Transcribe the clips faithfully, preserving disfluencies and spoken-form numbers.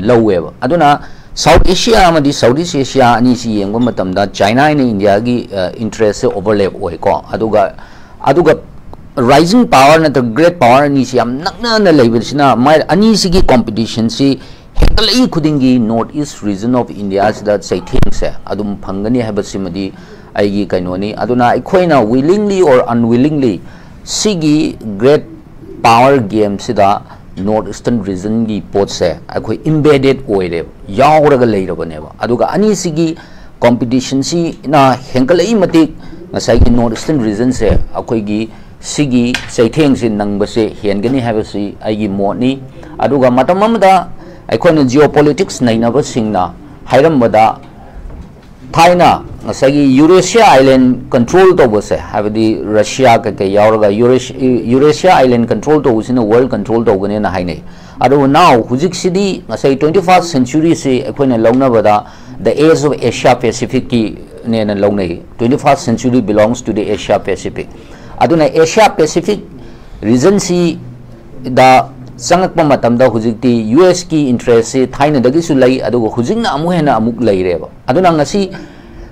ꯂꯧꯋꯦꯕ꯫ ꯑꯗꯨꯅ South Asia ꯑꯃꯗꯤ Southeast Asia ꯑꯅꯤꯁꯤ ꯌꯦꯡꯕ ꯃꯇꯝꯗ China ꯑꯃꯗꯤ India ꯒꯤ interest ꯁꯦ overlap ꯑꯣꯏꯀꯣ꯫ ꯑꯗꯨꯒ ꯑꯗꯨꯒ rising power ꯅꯠꯇ꯭ꯔꯒ great power ꯑꯅꯤꯁꯤ ꯌꯥꯝ ꯅꯛꯅꯅ ꯂꯩꯕꯁꯤꯅ ꯃꯥꯏ ꯑꯅꯤꯁꯤꯒꯤ competition ꯁꯤ ꯍꯦꯟꯒꯠꯂꯛꯏ ꯈꯨꯗꯤꯡꯒꯤ North East region of India ꯁꯤꯗ ꯆꯩꯊꯦꯡꯁꯦ ꯑꯗꯨꯝ ꯐꯪꯒꯅꯤ ꯍꯥꯏꯕꯁꯤꯃꯗꯤ ꯑꯩꯒꯤ ꯀꯩꯅꯣꯅꯤ꯫ ꯑꯗꯨꯅ ꯑꯩꯈꯣꯏꯅ willingly or unwillingly ꯁꯤꯒꯤ great power game ꯁꯤꯗ North Eastern region ꯒꯤ ꯄꯣꯠꯁꯦ ꯑꯩꯈꯣꯏ embedded ꯑꯣꯏꯔꯦꯕ, ꯌꯥꯎꯔꯒ ꯂꯩꯔꯕꯅꯦꯕ꯫ ꯑꯗꯨꯒ ꯑꯅꯤꯁꯤꯒꯤ competition ꯁꯤꯅ ꯍꯦꯟꯒꯠꯂꯛꯏ ꯃꯇꯤꯛ ꯉꯁꯥꯏꯒꯤ North Eastern region ꯁꯦ ꯑꯩꯈꯣꯏꯒꯤ ꯁꯤꯒꯤ ꯆꯩꯊꯦꯡꯁꯤ ꯅꯪꯕꯁꯦ ꯍꯦꯟꯒꯅꯤ ꯍꯥꯏꯕꯁꯤ ꯑꯩꯒꯤ ꯃꯣꯠꯅꯤ꯫ ꯑꯗꯨꯒ ꯃꯇꯝ ꯑꯃꯗ ꯑꯩꯈꯣꯏꯅ geopolitics ꯅꯩꯅꯕꯁꯤꯡꯅ ꯍꯥꯏꯔꯝꯕꯗ, ꯊꯥꯏꯅ ꯉꯁꯥꯏꯒꯤ Eurasia Island control ꯇꯧꯕꯁꯦ, ꯍꯥꯏꯕꯗꯤ Russia ꯀꯩꯀꯩ ꯌꯥꯎꯔꯒ Eurasia, Eurasia Island control ꯇꯧꯕꯁꯤꯅ world control ꯇꯧꯒꯅꯦꯅ ꯍꯥꯏꯅꯩ꯫ ꯑꯗꯨꯕꯨ now ꯍꯧꯖꯤꯛꯁꯤꯗꯤ ꯉꯁꯥꯏ twenty first century ꯁꯤ ꯑꯩꯈꯣꯏꯅ ꯂꯧꯅꯕꯗ the age of Asia Pacific ꯀꯤꯅꯦꯅ ꯂꯧꯅꯩ꯫ Twenty first century belongs to the Asia Pacific꯫ ꯑꯗꯨꯅ Asia Pacific region ꯁꯤꯗ ꯆꯪꯉꯛꯄ ꯃꯇꯝꯗ ꯍꯧꯖꯤꯛꯇꯤ U S ꯀꯤ interest ꯁꯤ ꯊꯥꯏꯅꯗꯒꯤꯁꯨ ꯂꯩ, ꯑꯗꯨꯒ ꯍꯧꯖꯤꯛꯅ ꯑꯃꯨꯛ ꯍꯦꯟꯅ ꯑꯃꯨꯛ ꯂꯩꯔꯦꯕ꯫ ꯑꯗꯨꯅ ꯉꯁꯤ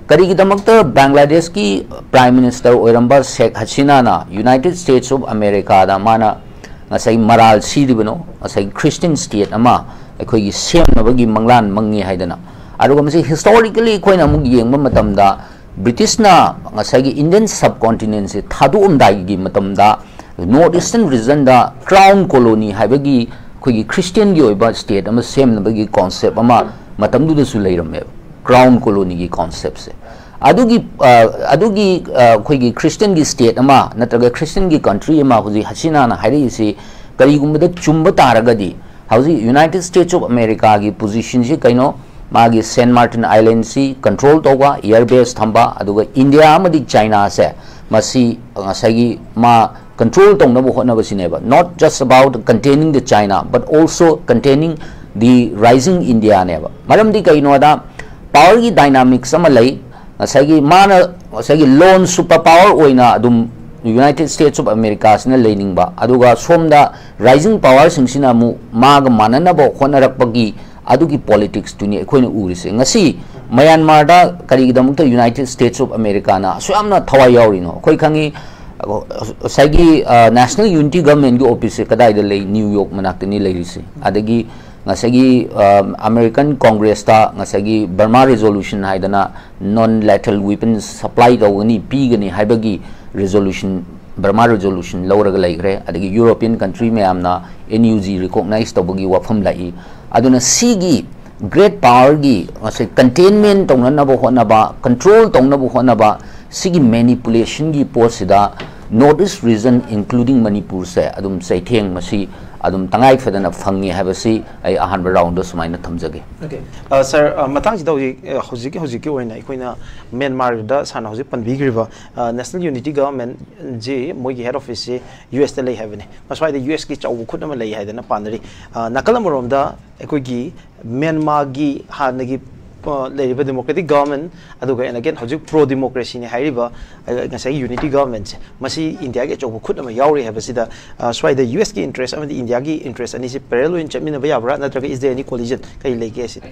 ꯀꯔꯤꯒꯤꯗꯃꯛꯇ ꯕꯪꯒ꯭ꯂꯥꯗꯦꯁꯀꯤ Prime Minister ꯑꯣꯏꯔꯝꯕ ꯁꯦꯈ ꯍꯁꯤꯅꯥꯅ United States of America ꯗ ꯃꯥꯅ ꯉꯁꯥꯏ ꯃꯔꯥꯜ ꯁꯤꯔꯤꯕꯅꯣ? ꯉꯁꯥꯏ Christian state ꯑꯃ ꯑꯩꯈꯣꯏꯒꯤ ꯁꯦꯝꯅꯕꯒꯤ ꯃꯪꯂꯥꯟ ꯃꯪꯉꯤ ꯍꯥꯏꯗꯅ꯫ ꯑꯗꯨꯒ ꯃꯁꯤ historically ꯑꯩꯈꯣꯏꯅ ꯑꯃꯨꯛ ꯌꯦꯡꯕ ꯃꯇꯝꯗ, British ꯅ ꯉꯁꯥꯏꯒꯤ Indian subcontinent ꯁꯦ ꯊꯥꯗꯣꯛꯑꯝꯗꯥꯏꯒꯤ ꯃꯇꯝꯗ North Eastern region ꯗ Crown Colony ꯍꯥꯏꯕꯒꯤ ꯑꯩꯈꯣꯏꯒꯤ Christian ꯒꯤ ꯑꯣꯏꯕ state ꯑꯃ ꯁꯦꯝꯅꯕꯒꯤ concept ꯑꯃ ꯃꯇꯝꯗꯨꯗꯁꯨ ꯂꯩꯔꯝꯃꯦꯕ, Crown Colony ꯒꯤ concept ꯁꯦ꯫ ꯑꯗꯨꯒꯤ, ꯑ, ꯑꯗꯨꯒꯤ, ꯑ, ꯑꯩꯈꯣꯏꯒꯤ Christian ꯒꯤ state ꯑꯃ ꯅꯠꯇ꯭ꯔꯒ Christian ꯒꯤ country ꯑꯃ ꯍꯧꯖꯤꯛ ꯍꯁꯤꯅꯥꯅ ꯍꯥꯏꯔꯛꯏꯁꯤ ꯀꯔꯤꯒꯨꯝꯕꯗ ꯆꯨꯝꯕ ꯇꯥꯔꯒꯗꯤ, ꯍꯧꯖꯤꯛ United States of America ꯒꯤ position ꯁꯤ ꯀꯩꯅꯣ? ꯃꯥꯒꯤ Saint Martin Island ꯁꯤ control ꯇꯧꯕ, air base ꯊꯝꯕ, ꯑꯗꯨꯒ India ꯑꯃꯗꯤ China ꯁꯦ ꯃꯁꯤ ꯉꯁꯥꯏꯒꯤ ꯃꯥ control ꯇꯧꯅꯕ ꯍꯣꯠꯅꯕꯁꯤꯅꯦꯕ꯫ Not just about containing the China, but also containing the rising India ꯅꯦꯕ꯫ ꯃꯔꯝꯗꯤ ꯀꯩꯅꯣꯗ, power ꯒꯤ dynamics ꯑꯃ ꯂꯩ꯫ ꯉꯁꯥꯏꯒꯤ ꯃꯥꯅ ꯉꯁꯥꯏꯒꯤ lone super power ꯑꯣꯏꯅ ꯑꯗꯨꯝ United States of America ꯁꯤꯅ ꯂꯩꯅꯤꯡꯕ, ꯑꯗꯨꯒ ꯁꯣꯝꯗ rising power ꯁꯤꯡꯁꯤꯅ ꯑꯃꯨꯛ ꯃꯥꯒ ꯃꯥꯟꯅꯅꯕ ꯍꯣꯠꯅꯔꯛꯄꯒꯤ ꯑꯗꯨꯒꯤ ꯄꯣꯂꯤꯇꯤꯛꯁꯇꯨꯅꯤ ꯑꯩꯈꯣꯏꯅ ꯎꯔꯤꯁꯦ꯫ ꯉꯁꯤ ꯃ꯭ꯌꯥꯟꯃꯥꯔꯗ ꯀꯔꯤꯒꯤꯗꯃꯛꯇ United States of Americaꯅ ꯑꯁꯨꯛ ꯌꯥꯝꯅ ꯊꯋꯥꯏ ꯌꯥꯎꯔꯤꯅꯣ? ꯑꯩꯈꯣꯏ ꯈꯪꯉꯤ, ꯉꯁꯥꯏꯒꯤ, ꯑ, National Unity Governmentꯀꯤ officeꯁꯦ ꯀꯗꯥꯏꯗ ꯂꯩ? ꯅ꯭ꯌꯨ ꯌꯣꯔꯛ ꯃꯅꯥꯛꯇꯅꯤ ꯂꯩꯔꯤꯁꯦ꯫ ꯑꯗꯒꯤ ꯉꯁꯥꯏꯒꯤ, ꯑ, American Congressꯇ ꯉꯁꯥꯏꯒꯤ Burma Resolution ꯍꯥꯏꯗꯅ non lethal weapons supply ꯇꯧꯒꯅꯤ, ꯄꯤꯒꯅꯤ ꯍꯥꯏꯕꯒꯤ resolution, Burma Resolution ꯂꯧꯔꯒ ꯂꯩꯈ꯭ꯔꯦ꯫ ꯑꯗꯒꯤ European country ꯃꯌꯥꯝꯅ N U G recognize ꯇꯧꯕꯒꯤ ꯋꯥꯐꯝ ꯂꯥꯛꯏ꯫ ꯑꯗꯨꯅ ꯁꯤꯒꯤ great powerꯒꯤ ꯉꯁꯥꯏ containment ꯇꯧꯅꯅꯕ ꯍꯣꯠꯅꯕ, control ꯇꯧꯅꯕ ꯍꯣꯠꯅꯕ, ꯁꯤꯒꯤ manipulationꯒꯤ ꯄꯣꯠꯁꯤꯗ North East region including ꯃꯅꯤꯄꯨꯔꯁꯦ ꯑꯗꯨꯝ ꯆꯩꯊꯦꯡ ꯃꯁꯤ ꯑꯗꯨꯝ ꯇꯉꯥꯏ ꯐꯗꯅ ꯐꯪꯉꯤ ꯍꯥꯏꯕꯁꯤ ꯑꯩ ꯑꯍꯥꯟꯕ roundꯗ ꯁꯨꯃꯥꯏꯅ ꯊꯝꯖꯒꯦ꯫ Okay꯫ ꯑ, ꯁꯥꯔ, ꯑ, ꯃꯇꯥꯡꯁꯤꯗ ꯍꯧꯖꯤꯛ, ꯑ, ꯍꯧꯖꯤꯛꯀꯤ, ꯍꯧꯖꯤꯛꯀꯤ ꯑꯣꯏꯅ ꯑꯩꯈꯣꯏꯅ ꯃ꯭ꯌꯥꯟꯃꯥꯔꯗ ꯁꯥꯔꯅ ꯍꯧꯖꯤꯛ ꯄꯟꯕꯤꯈ꯭ꯔꯤꯕ, ꯑ, National Unity Governmentꯁꯤ ꯃꯣꯏꯒꯤ head officeꯁꯤ U Sꯇ ꯂꯩ ꯍꯥꯏꯕꯅꯤ꯫ ꯃꯁ꯭ꯋꯥꯏꯗ U Sꯀꯤ ꯆꯥꯎꯕ ꯈꯨꯠ ꯑꯃ ꯂꯩ ꯍꯥꯏꯗꯅ ꯄꯥꯅꯔꯤ꯫ ꯑ, ꯅꯥꯀꯜ ꯑꯃꯔꯣꯝꯗ ꯑꯩꯈꯣꯏꯒꯤ ꯃ꯭ꯌꯥꯟꯃꯥꯔꯒꯤ ꯍꯥꯟꯅꯒꯤ, ꯑ, ꯂꯩꯔꯤꯕ democratic government, ꯑꯗꯨꯒ and again ꯍꯧꯖꯤꯛ pro democracyꯅꯤ ꯍꯥꯏꯔꯤꯕ, ꯑ, ꯉꯁꯥꯏꯒꯤ Unity Governmentꯁꯦ, ꯃꯁꯤ ꯏꯟꯗꯤꯌꯥꯒꯤ ꯑꯆꯧꯕ ꯈꯨꯠ ꯑꯃ ꯌꯥꯎꯔꯤ ꯍꯥꯏꯕꯁꯤꯗ, ꯑ, ꯁ꯭ꯋꯥꯏꯗ U Sꯀꯤ interest ꯑꯃꯗꯤ ꯏꯟꯗꯤꯌꯥꯒꯤ interest ꯑꯅꯤꯁꯤ parallel ꯑꯣꯏꯅ ꯆꯠꯃꯤꯟꯅꯕ ꯌꯥꯕ꯭ꯔꯥ, ꯅꯠꯇ꯭ꯔꯒ is there any collision? ꯀꯔꯤ ꯂꯩꯒꯦ ꯁꯤꯗ?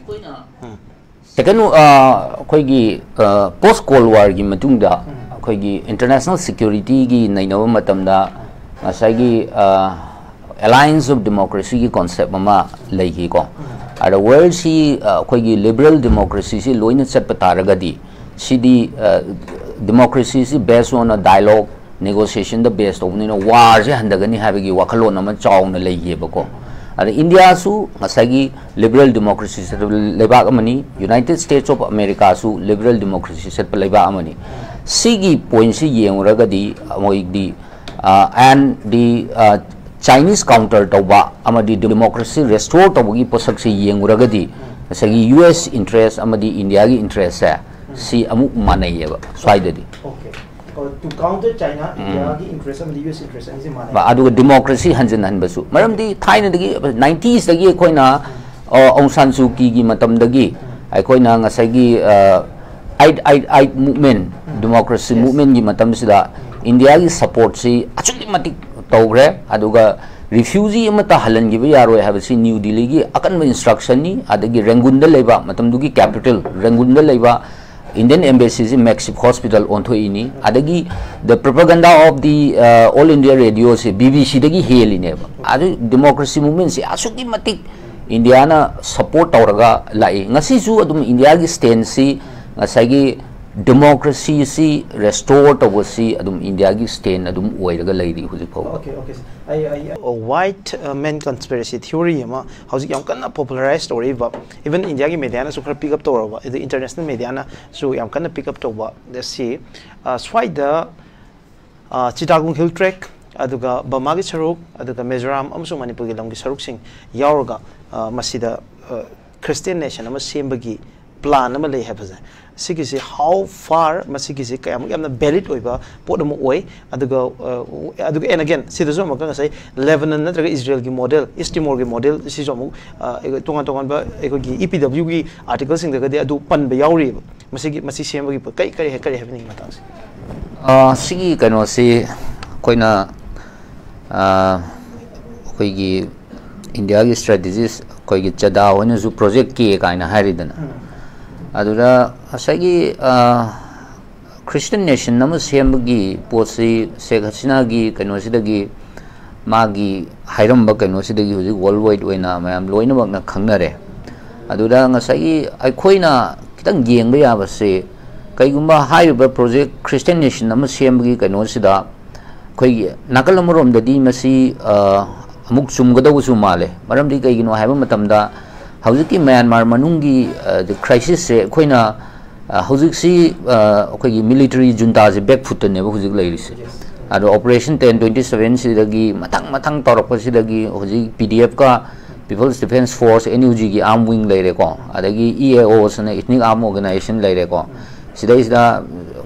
Second, ꯑ, ꯑꯩꯈꯣꯏꯒꯤ, ꯑ, post Cold Warꯒꯤ ꯃꯇꯨꯡꯗ ꯑꯩꯈꯣꯏꯒꯤ international securityꯒꯤ ꯅꯩꯅꯕ ꯃꯇꯝꯗ ꯉꯁꯥꯏꯒꯤ, ꯑ, alliance of democracyꯒꯤ concept ꯑꯃ ꯂꯩꯈꯤꯀꯣ꯫ ꯑꯗ worldꯁꯤ, ꯑ, ꯑꯩꯈꯣꯏꯒꯤ liberal democracyꯁꯤ ꯂꯣꯏꯅ ꯆꯠꯄ ꯇꯥꯔꯒꯗꯤ ꯁꯤꯗꯤ, ꯑ, democracyꯁꯤ based on a dialogue, negotiationꯗ base ꯇꯧꯕꯅꯤꯅ warꯁꯦ ꯍꯟꯊꯒꯅꯤ ꯍꯥꯏꯕꯒꯤ ꯋꯥꯈꯜꯂꯣꯟ ꯑꯃ ꯆꯥꯎꯅ ꯂꯩꯈꯤꯕꯀꯣ꯫ ꯑꯗ ꯏꯟꯗꯤꯌꯥꯁꯨ ꯉꯁꯥꯏꯒꯤ liberal democracy ꯆꯠꯄ ꯂꯩꯕꯥꯛ ꯑꯃꯅꯤ, United States of Americaꯁꯨ liberal democracy ꯆꯠꯄ ꯂꯩꯕꯥꯛ ꯑꯃꯅꯤ꯫ ꯁꯤꯒꯤ pointꯁꯤ ꯌꯦꯡꯉꯨꯔꯒꯗꯤ ꯃꯣꯏꯗꯤ, ꯑ, and the, ꯑ, Chinese counter ꯇꯧꯕ ꯑꯃꯗꯤ democracy restore ꯇꯧꯕꯒꯤ ꯄꯣꯠꯁꯛꯁꯤ ꯌꯦꯡꯉꯨꯔꯒꯗꯤ ꯉꯁꯥꯏꯒꯤ U S interest ꯑꯃꯗꯤ ꯏꯟꯗꯤꯌꯥꯒꯤ interestꯁꯦ ꯁꯤ ꯑꯃꯨꯛ ꯃꯥꯟꯅꯩꯌꯦꯕ ꯁ꯭ꯋꯥꯏꯗꯗꯤ꯫ Okay꯫ ꯑꯣ, to counter China, ꯏꯟꯗꯤꯌꯥꯒꯤ interest ꯑꯃꯗꯤ U S interest ꯑꯅꯤꯁꯦ ꯃꯥꯟꯅꯩ꯫ ꯑꯗꯨꯒ democracy ꯍꯟꯖꯤꯟꯍꯟꯕꯁꯨ, ꯃꯔꯝꯗꯤ ꯊꯥꯏꯅꯗꯒꯤ ninetiesꯗꯒꯤ ꯑꯩꯈꯣꯏꯅ, ꯑ, ꯑꯣꯡ ꯁꯥꯟ ꯁꯨ ꯀꯤꯒꯤ ꯃꯇꯝꯗꯒꯤ ꯑꯩꯈꯣꯏꯅ ꯉꯁꯥꯏꯒꯤ, ꯑ, eight eight eight movement, democracy movementꯀꯤ ꯃꯇꯝꯁꯤꯗ ꯏꯟꯗꯤꯌꯥꯒꯤ supportꯁꯤ ꯑꯁꯨꯛꯀꯤ ꯃꯇꯤꯛ ꯇꯧꯈ꯭ꯔꯦ꯫ ꯑꯗꯨꯒ Refugee ꯑꯃꯠꯇ ꯍꯜꯍꯟꯈꯤꯕ ꯌꯥꯔꯣꯏ ꯍꯥꯏꯕꯁꯤ ꯅ꯭ꯌꯨ ꯗꯤꯜꯂꯤꯒꯤ ꯑꯀꯟꯕ instruction ꯅꯤ꯫ ꯑꯗꯒꯤ ꯔꯦꯡꯒꯨꯟꯗ ꯂꯩꯕ, ꯃꯇꯝꯗꯨꯒꯤ capital ꯔꯦꯡꯒꯨꯟꯗ ꯂꯩꯕ Indian embassy ꯁꯤ makeshift hospital ꯑꯣꯟꯊꯣꯛꯏꯅꯤ꯫ ꯑꯗꯒꯤ the propaganda of the, uh, All India Radio ꯁꯤ B B C ꯗꯒꯤ ꯍꯦꯜꯂꯤꯅꯦꯕ꯫ ꯑꯗꯨ democracy movement ꯁꯤ ꯑꯁꯨꯛꯀꯤ ꯃꯇꯤꯛ ꯏꯟꯗꯤꯌꯥꯅ support ꯇꯧꯔꯒ ꯂꯥꯛꯏ꯫ ꯉꯁꯤꯁꯨ ꯑꯗꯨꯝ ꯏꯟꯗꯤꯌꯥꯒꯤ stand ꯁꯤ ꯉꯁꯥꯏꯒꯤ democracy ꯁꯤ restore ꯇꯧꯕꯁꯤ ꯑꯗꯨꯝ ꯏꯟꯗꯤꯌꯥꯒꯤ stand ꯑꯗꯨꯝ ꯑꯣꯏꯔꯒ ꯂꯩꯔꯤ ꯍꯧꯖꯤꯛ ꯐꯥꯎꯕ꯫ Okay, okay. ꯑꯩ, ꯑꯩ, white, uh, man conspiracy theory ꯑꯃ ꯍꯧꯖꯤꯛ ꯌꯥꯝ ꯀꯟꯅ popularize ꯇꯧꯔꯛꯏꯕ, even ꯏꯟꯗꯤꯌꯥꯒꯤ ꯃꯦꯗꯤꯌꯥꯅꯁꯨ ꯈꯔ pick up ꯇꯧꯔꯕ, ꯑꯗꯩ international ꯃꯦꯗꯤꯌꯥꯅꯁꯨ ꯌꯥꯝ ꯀꯟꯅ pick up ꯇꯧꯕ, ꯁꯤ, uh, ꯁ꯭ꯋꯥꯏꯗ, uh, ꯆꯤꯇꯥꯒꯣꯡ hill tract, ꯑꯗꯨꯒ ꯕꯔꯃꯥꯒꯤ ꯁꯔꯨꯛ, ꯑꯗꯨꯒ ꯃꯤꯖꯣꯔꯥꯝ ꯑꯃꯁꯨꯡ ꯃꯅꯤꯄꯨꯔꯒꯤ ꯂꯝꯒꯤ ꯁꯔꯨꯛꯁꯤꯡ ꯌꯥꯎꯔꯒ, uh, ꯃꯁꯤꯗ, uh, Christian nation ꯑꯃ ꯁꯦꯝꯕꯒꯤ plan ꯑꯃ ꯂꯩ ꯍꯥꯏꯕꯁꯦ, ꯁꯤꯒꯤꯁꯤ how far, ꯃꯁꯤꯒꯤꯁꯤ ꯀꯌꯥꯃꯨꯛ ꯌꯥꯝꯅ valid ꯑꯣꯏꯕ ꯄꯣꯠ ꯑꯃ ꯑꯣꯏ? ꯑꯗꯨꯒ, uh, ꯑꯗꯨꯒ and again, ꯁꯤꯗꯁꯨ ꯑꯃꯨꯛꯀ ꯉꯁꯥꯏ Lebanon ꯅꯠꯇ꯭ꯔꯒ ꯏꯖꯔꯦꯜꯒꯤ model, East Timorꯒꯤ model, ꯁꯤꯁꯨ ꯑꯃꯨꯛ, uh, ꯇꯣꯉꯥꯟ ꯇꯣꯉꯥꯟꯕ ꯑꯩꯈꯣꯏꯒꯤ E P W ꯒꯤ article ꯁꯤꯡꯗꯒꯗꯤ ꯑꯗꯨ ꯄꯟꯕ ꯌꯥꯎꯔꯤꯕ꯫ ꯃꯁꯤꯒꯤ, ꯃꯁꯤ ꯁꯦꯝꯕꯒꯤ ꯄꯣ-, ꯀꯔꯤ, ꯀꯔꯤ, ꯀꯔꯤ ꯍꯥꯏꯕꯤꯅꯤꯡꯉꯤ ꯃꯇꯥꯡꯁꯦ? ꯑ, ꯁꯤꯒꯤ ꯀꯩꯅꯣꯁꯤ ꯑꯩꯈꯣꯏꯅ, ꯑ, ꯑꯩꯈꯣꯏꯒꯤ ꯏꯟꯗꯤꯌꯥꯒꯤ strategist ꯑꯩꯈꯣꯏꯒꯤ ꯆꯗꯥ ꯍꯣꯏꯅꯁꯨ Project K ꯀꯥꯏꯅ ꯍꯥꯏꯔꯤꯗꯅ, ꯑꯗꯨꯗ ꯉꯁꯥꯏꯒꯤ, ꯑ, Christian nation ꯑꯃ ꯁꯦꯝꯕꯒꯤ ꯄꯣꯠꯁꯤ ꯁꯦꯈ ꯍꯁꯤꯅꯥꯒꯤ ꯀꯩꯅꯣꯁꯤꯗꯒꯤ ꯃꯥꯒꯤ ꯍꯥꯏꯔꯝꯕ ꯀꯩꯅꯣꯁꯤꯗꯒꯤ ꯍꯧꯖꯤꯛ world wide ꯑꯣꯏꯅ ꯃꯌꯥꯝ ꯂꯣꯏꯅꯃꯛꯅ ꯈꯪꯅꯔꯦ꯫ ꯑꯗꯨꯗ ꯉꯁꯥꯏꯒꯤ ꯑꯩꯈꯣꯏꯅ ꯈꯤꯇꯪ ꯌꯦꯡꯕ ꯌꯥꯕꯁꯤ, ꯀꯩꯒꯨꯝꯕ ꯍꯥꯏꯔꯤꯕ Project Christian nation ꯑꯃ ꯁꯦꯝꯕꯒꯤ ꯀꯩꯅꯣꯁꯤꯗ ꯑꯩꯈꯣꯏꯒꯤ ꯅꯥꯀꯜ ꯑꯃꯔꯣꯝꯗꯗꯤ ꯃꯁꯤ, ꯑ, ꯑꯃꯨꯛ ꯆꯨꯝꯒꯗꯧꯕꯁꯨ ꯃꯥꯜꯂꯦ꯫ ꯃꯔꯝꯗꯤ ꯀꯩꯒꯤꯅꯣ ꯍꯥꯏꯕ ꯃꯇꯝꯗ ꯍꯧꯖꯤꯛꯀꯤ ꯃ꯭ꯌꯥꯟꯃꯥꯔ ꯃꯅꯨꯡꯒꯤ, ꯑ, crisisꯁꯦ ꯑꯩꯈꯣꯏꯅ, ꯑ, ꯍꯧꯖꯤꯛꯁꯤ, ꯑ, ꯑꯩꯈꯣꯏꯒꯤ military juntaꯁꯦ back footꯇꯅꯦꯕ ꯍꯧꯖꯤꯛ ꯂꯩꯔꯤꯁꯦ꯫ ꯑꯗꯣ Operation ten twenty seven ꯁꯤꯗꯒꯤ ꯃꯊꯪ ꯃꯊꯪ ꯇꯧꯔꯛꯄꯁꯤꯗꯒꯤ ꯍꯧꯖꯤꯛ P D Fꯀ People's Defence Force, N U Gꯒꯤ arm wing ꯂꯩꯔꯦꯀꯣ, ꯑꯗꯒꯤ E A Os ꯑꯅ Ethnic Arm Organization ꯂꯩꯔꯦꯀꯣ, ꯁꯤꯗꯩꯁꯤꯗ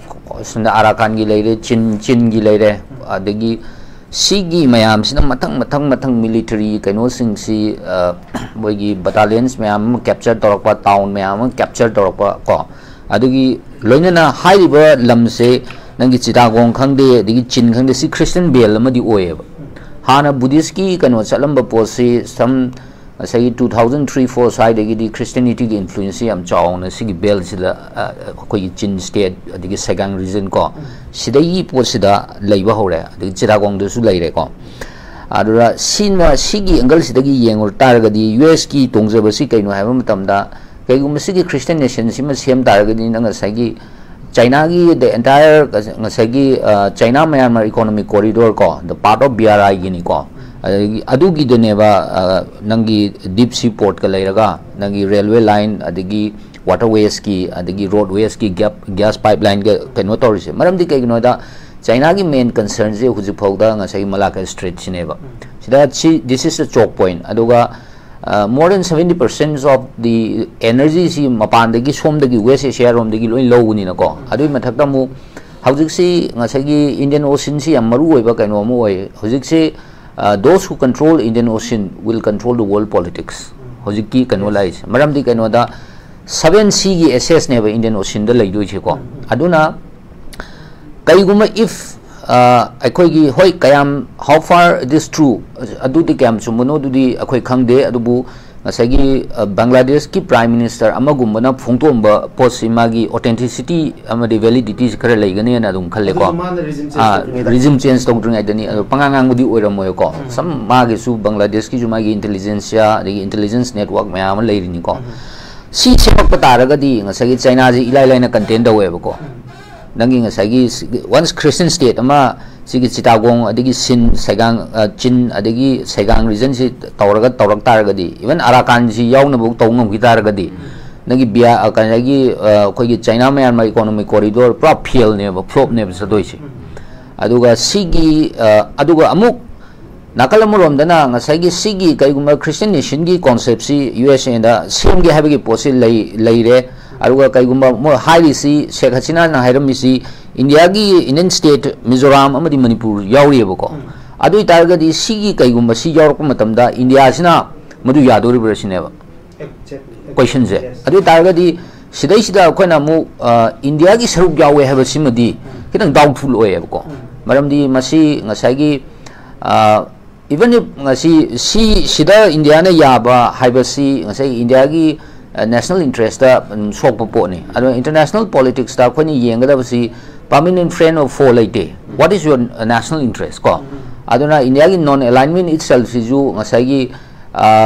ꯁꯣꯝꯗ ꯑꯔꯥꯀꯥꯟꯒꯤ ꯂꯩꯔꯦ, ꯆꯤꯟ, ꯆꯤꯟꯒꯤ ꯂꯩꯔꯦ, ꯑꯗꯒꯤ ꯁꯤꯒꯤ ꯃꯌꯥꯝꯁꯤꯅ ꯃꯊꯪ ꯃꯊꯪ ꯃꯊꯪ military ꯀꯩꯅꯣꯁꯤꯡꯁꯤ, ꯑ, ꯃꯣꯏꯒꯤ battalions ꯃꯌꯥꯝ ꯑꯃ capture ꯇꯧꯔꯛꯄ, town ꯃꯌꯥꯝ ꯑꯃ capture ꯇꯧꯔꯛꯄ ꯀꯣ, ꯑꯗꯨꯒꯤ ꯂꯣꯏꯅꯅ ꯍꯥꯏꯔꯤꯕ ꯂꯝꯁꯦ ꯅꯪꯒꯤ ꯆꯤꯇꯥꯒꯣꯡ ꯈꯪꯗꯦ, ꯑꯗꯒꯤ ꯆꯤꯟ ꯈꯪꯗꯦ, ꯁꯤ Christian belt ꯑꯃꯗꯤ ꯑꯣꯏꯌꯦꯕ꯫ ꯍꯥꯟꯅ ꯕꯨꯙꯤꯁꯀꯤ ꯀꯩꯅꯣ ꯆꯠꯂꯝꯕ ꯄꯣꯠꯁꯤ ꯁꯝ ꯉꯁꯥꯏꯒꯤ ꯇꯨ ꯊꯥꯎꯖꯟ ꯊ꯭ꯔꯤ ꯐꯣꯔ ꯁ꯭ꯋꯥꯏꯗꯒꯤꯗꯤ ꯈ꯭ꯔꯤꯁꯇꯤꯌꯥꯅꯤꯇꯤꯒꯤ ꯏꯟꯐ꯭ꯂꯨꯌꯦꯟꯁꯁꯤ ꯌꯥꯝ ꯆꯥꯎꯅ ꯁꯤꯒꯤ ꯕꯦꯜꯁꯤꯗ, ꯑ, ꯑꯩꯈꯣꯏꯒꯤ ꯆꯤꯟ ꯁ꯭ꯇꯦꯠ ꯑꯗꯒꯤ ꯁꯦꯒꯥꯡ ꯔꯤꯖꯟ ꯀꯣ, ꯁꯤꯗꯒꯤ ꯄꯣꯠꯁꯤꯗ ꯂꯩꯕ ꯍꯧꯔꯦ, ꯑꯗꯒꯤ ꯆꯤꯔꯥꯒꯣꯡꯗꯁꯨ ꯂꯩꯔꯦꯀꯣ꯫ ꯑꯗꯨꯗ ꯁꯤꯅ, ꯁꯤꯒꯤ ꯑꯦꯡꯒꯜꯁꯤꯗꯒꯤ ꯌꯦꯡꯉꯨ ꯇꯥꯔꯒꯗꯤ ꯌꯨ ꯑꯦꯁꯀꯤ ꯇꯣꯡꯖꯕꯁꯤ ꯀꯩꯅꯣ ꯍꯥꯏꯕ ꯃꯇꯝꯗ, ꯀꯩꯒꯨꯝꯕ ꯁꯤꯒꯤ ꯈ꯭ꯔꯤꯁꯇꯤꯌꯥꯟ ꯅꯦꯁꯟꯁꯤꯃ ꯁꯦꯝ ꯇꯥꯔꯒꯗꯤ ꯅꯪ ꯉꯁꯥꯏꯒꯤ ꯆꯥꯏꯅꯥꯒꯤ the entire ꯉꯁꯥꯏꯒꯤ, ꯑ, ꯆꯥꯏꯅꯥ ꯃꯌꯥꯟꯃꯥꯔ ꯏꯀꯣꯅꯣꯃꯤꯛ ꯀꯣꯔꯤꯗꯣꯔ ꯀꯣ, the part of B R I ꯒꯤꯅꯤꯀꯣ, ꯑꯗꯒꯤ ꯑꯗꯨꯒꯤꯗꯅꯦꯕ, ꯑ, ꯅꯪꯒꯤ ꯗꯤꯞ ꯁꯤ ꯄꯣꯔꯠꯀ ꯂꯩꯔꯒ ꯅꯪꯒꯤ ꯔꯦꯜꯋꯦ ꯂꯥꯏꯟ ꯑꯗꯒꯤ ꯋꯥꯇꯔ ꯋꯦꯁꯀꯤ ꯑꯗꯒꯤ ꯔꯣꯗ ꯋꯦꯁꯀꯤ ꯒ꯭ꯌꯥꯞ, ꯒ꯭ꯌꯥꯁ ꯄꯥꯏꯞ ꯂꯥꯏꯟꯒ ꯀꯩꯅꯣ ꯇꯧꯔꯤꯁꯦ꯫ ꯃꯔꯝꯗꯤ ꯀꯩꯒꯤꯅꯣꯗ ꯆꯥꯏꯅꯥꯒꯤ ꯃꯦꯟ ꯀꯟꯁꯔꯟꯁꯦ ꯍꯧꯖꯤꯛ ꯐꯥꯎꯗ ꯉꯁꯥꯏꯒꯤ ꯃꯂꯥꯀꯥ ꯁ꯭ꯇ꯭ꯔꯦꯠꯁꯤꯅꯦꯕ꯫ ꯁꯤꯗ ꯁꯤ, this is the choke point꯫ ꯑꯗꯨꯒ, ꯑ, more than seventy percent of the energy ꯁꯤ ꯃꯄꯥꯟꯗꯒꯤ, ꯁꯣꯝꯗꯒꯤ ꯋꯦꯁ ꯑꯦꯁꯤꯌꯥ ꯔꯣꯝꯗꯒꯤ ꯂꯣꯏ ꯂꯧꯕꯅꯤꯅꯀꯣ꯫ ꯑꯗꯨꯒꯤ ꯃꯊꯛꯇ ꯑꯃꯨꯛ ꯍꯧꯖꯤꯛꯁꯤ ꯉꯁꯥꯏꯒꯤ ꯏꯟꯗꯤꯌꯟ ꯑꯣꯁꯤꯟꯁꯤ ꯌꯥꯝ ꯃꯔꯨ ꯑꯣꯏꯕ ꯀꯩꯅꯣ ꯑꯃ ꯑꯣꯏ꯫ ꯍꯧꯖꯤꯛꯁꯤ, ꯑ, those who control Indian Ocean will control the world politics꯫ ꯍꯧꯖꯤꯛꯀꯤ ꯀꯩꯅꯣ ꯂꯥꯛꯏꯁꯦ꯫ ꯃꯔꯝꯗꯤ ꯀꯩꯅꯣꯗ ꯁꯚꯦꯟ ꯁꯤꯒꯤ ꯑꯦꯁꯦꯁꯅꯦꯕ ꯏꯟꯗꯤꯌꯟ ꯑꯣꯁꯤꯟꯗ ꯂꯩꯗꯣꯏꯁꯦꯀꯣ꯫ ꯑꯗꯨꯅ ꯀꯩꯒꯨꯝꯕ if, ꯑ, ꯑꯩꯈꯣꯏꯒꯤ, ꯍꯣꯏ, ꯀꯌꯥꯝ, how far it is true, ꯑꯗꯨꯗꯤ ꯀꯌꯥꯝ ꯆꯨꯝꯕꯅꯣ ꯑꯗꯨꯗꯤ ꯑꯩꯈꯣꯏ ꯈꯪꯗꯦ, ꯑꯗꯨꯕꯨ ꯉꯁꯥꯏꯒꯤ, ꯑ, ꯕꯪꯒ꯭ꯂꯥꯗꯦꯁꯀꯤ ꯄ꯭ꯔꯥꯏꯝ ꯃꯤꯅꯤꯁꯇꯔ ꯑꯃꯒꯨꯝꯕꯅ ꯐꯣꯡꯗꯣꯛꯑꯝꯕ ꯄꯣꯠꯁꯤ ꯃꯥꯒꯤ authenticity ꯑꯃꯗꯤ validityꯁꯤ ꯈꯔ ꯂꯩꯒꯅꯤꯅ ꯑꯗꯨꯝ ꯈꯜꯂꯦꯀꯣ꯫ ꯑꯗꯨꯁꯨ ꯃꯥꯅ regime change ꯑꯥ, ꯇꯧꯗ꯭ꯔꯤꯉꯩꯗ꯫ Regime change ꯇꯧꯗ꯭ꯔꯤꯉꯩꯗꯅꯤ꯫ ꯑꯗꯣ ꯄꯉꯥꯡ ꯉꯥꯡꯕꯗꯤ ꯑꯣꯏꯔꯝꯃꯣꯏꯀꯣ꯫ ꯁꯝ ꯃꯥꯒꯤꯁꯨ, ꯕꯪꯒ꯭ꯂꯥꯗꯦꯁꯀꯤꯁꯨ ꯃꯥꯒꯤ intelligentsia ꯑꯗꯒꯤ intelligence network ꯃꯌꯥꯝ ꯑꯃ ꯂꯩꯔꯤꯅꯤꯀꯣ꯫ ꯁꯤ ꯁꯦꯝꯃꯛꯄ ꯇꯥꯔꯒꯗꯤ ꯉꯁꯥꯏꯒꯤ ꯆꯥꯏꯅꯥꯁꯤ ꯏꯂꯥꯏ ꯂꯥꯏꯅ contain ꯇꯧꯋꯦꯕꯀꯣ꯫ ꯅꯪꯒꯤ ꯉꯁꯥꯏꯒꯤ ꯁꯤ-, once Christian state ꯑꯃ ꯁꯤꯒꯤ ꯆꯤꯇꯥꯒꯣꯡ ꯑꯗꯒꯤ ꯁꯤꯟ, ꯁꯩꯒꯥꯡ, ꯑ, ꯆꯤꯟ ꯑꯗꯒꯤ ꯁꯩꯒꯥꯡ regionꯁꯤ ꯇꯧꯔꯒ, ꯇꯧꯔꯛ ꯇꯥꯔꯒꯗꯤ, even ꯑꯔꯥꯀꯥꯟꯁꯤ ꯌꯥꯎꯅꯕ ꯇꯧ ꯉꯝꯈꯤ ꯇꯥꯔꯒꯗꯤ, ꯅꯪꯒꯤ ꯕꯤꯌꯥ-, ꯑ, ꯀꯩꯅꯣꯒꯤ, ꯑ, ꯑꯩꯈꯣꯏꯒꯤ ꯆꯥꯏꯅꯥ ꯃꯌꯥꯟꯃꯥꯔ economic corridor ꯄꯨꯔꯥ failꯅꯦꯕ, flopꯅꯦꯕ ꯆꯠꯇꯣꯏꯁꯦ꯫ ꯑꯗꯨꯒ ꯁꯤꯒꯤ, ꯑ, ꯑꯗꯨꯒ ꯑꯃꯨꯛ ꯅꯥꯀꯜ ꯑꯃꯔꯣꯝꯗꯅ ꯉꯁꯥꯏꯒꯤ ꯁꯤꯒꯤ ꯀꯩꯒꯨꯝꯕ Christian nationꯒꯤ conceptꯁꯤ ꯌꯨ ꯑꯦꯁ ꯑꯦꯗ ꯁꯦꯝꯒꯦ ꯍꯥꯏꯕꯒꯤ ꯄꯣꯠꯁꯤ ꯂꯩ-, ꯂꯩꯔꯦ꯫ ꯑꯗꯨꯒ ꯀꯩꯒꯨꯝꯕ ꯃꯣꯏ ꯍꯥꯏꯔꯤꯁꯤ, ꯁꯦꯈ ꯍꯁꯤꯅꯥꯅ ꯍꯥꯏꯔꯝꯃꯤꯁꯤ ꯏꯟꯗꯤꯌꯥꯒꯤ Indian state ꯃꯤꯖꯣꯔꯥꯝ ꯑꯃꯗꯤ ꯃꯅꯤꯄꯨꯔ ꯌꯥꯎꯔꯤꯑꯕꯀꯣ꯫ ꯑꯗꯨ ꯑꯣꯏꯇꯥꯔꯒꯗꯤ ꯁꯤꯒꯤ ꯀꯩꯒꯨꯝꯕ ꯁꯤ ꯌꯥꯎꯔꯛꯄ ꯃꯇꯝꯗ ꯏꯟꯗꯤꯌꯥꯁꯤꯅ ꯃꯗꯨ ꯌꯥꯗꯣꯔꯤꯕ꯭ꯔꯥ ꯁꯤꯅꯦꯕ꯫ Questionꯁꯦ꯫ ꯑꯗꯨ ꯑꯣꯏꯇꯥꯔꯒꯗꯤ ꯁꯤꯗꯩꯁꯤꯗ ꯑꯩꯈꯣꯏꯅ ꯑꯃꯨꯛ, ꯑ, ꯏꯟꯗꯤꯌꯥꯒꯤ ꯁꯔꯨꯛ ꯌꯥꯎꯋꯦ ꯍꯥꯏꯕꯁꯤꯃꯗꯤ ꯈꯤꯇꯪ doubtful ꯑꯣꯏꯌꯦꯕꯀꯣ꯫ ꯃꯔꯝꯗꯤ ꯃꯁꯤ ꯉꯁꯥꯏꯒꯤ, ꯑ, Even if ꯉꯁꯤ ꯁꯤ ꯁꯤꯗ ꯏꯟꯗꯤꯌꯥꯅ ꯌꯥꯕ ꯍꯥꯏꯕꯁꯤ ꯉꯁꯥꯏ ꯏꯟꯗꯤꯌꯥꯒꯤ ꯅꯦꯁꯅꯦꯜ ꯏꯟꯇꯔꯦꯁꯇ ꯁꯣꯛꯄ ꯄꯣꯠꯅꯤ꯫ ꯑꯗꯨꯅ ꯏꯟꯇꯔꯅꯦꯁꯅꯦꯜ ꯄꯣꯂꯤꯇꯤꯛꯁꯇ ꯑꯩꯈꯣꯏꯅ ꯌꯦꯡꯒꯗꯕꯁꯤ permanent friend or foe ꯂꯩꯇꯦ꯫ What is your national interest ꯀꯣ? ꯑꯗꯨꯅ ꯏꯟꯗꯤꯌꯥꯒꯤ non alignment itself ꯁꯤꯁꯨ ꯉꯁꯥꯏꯒꯤ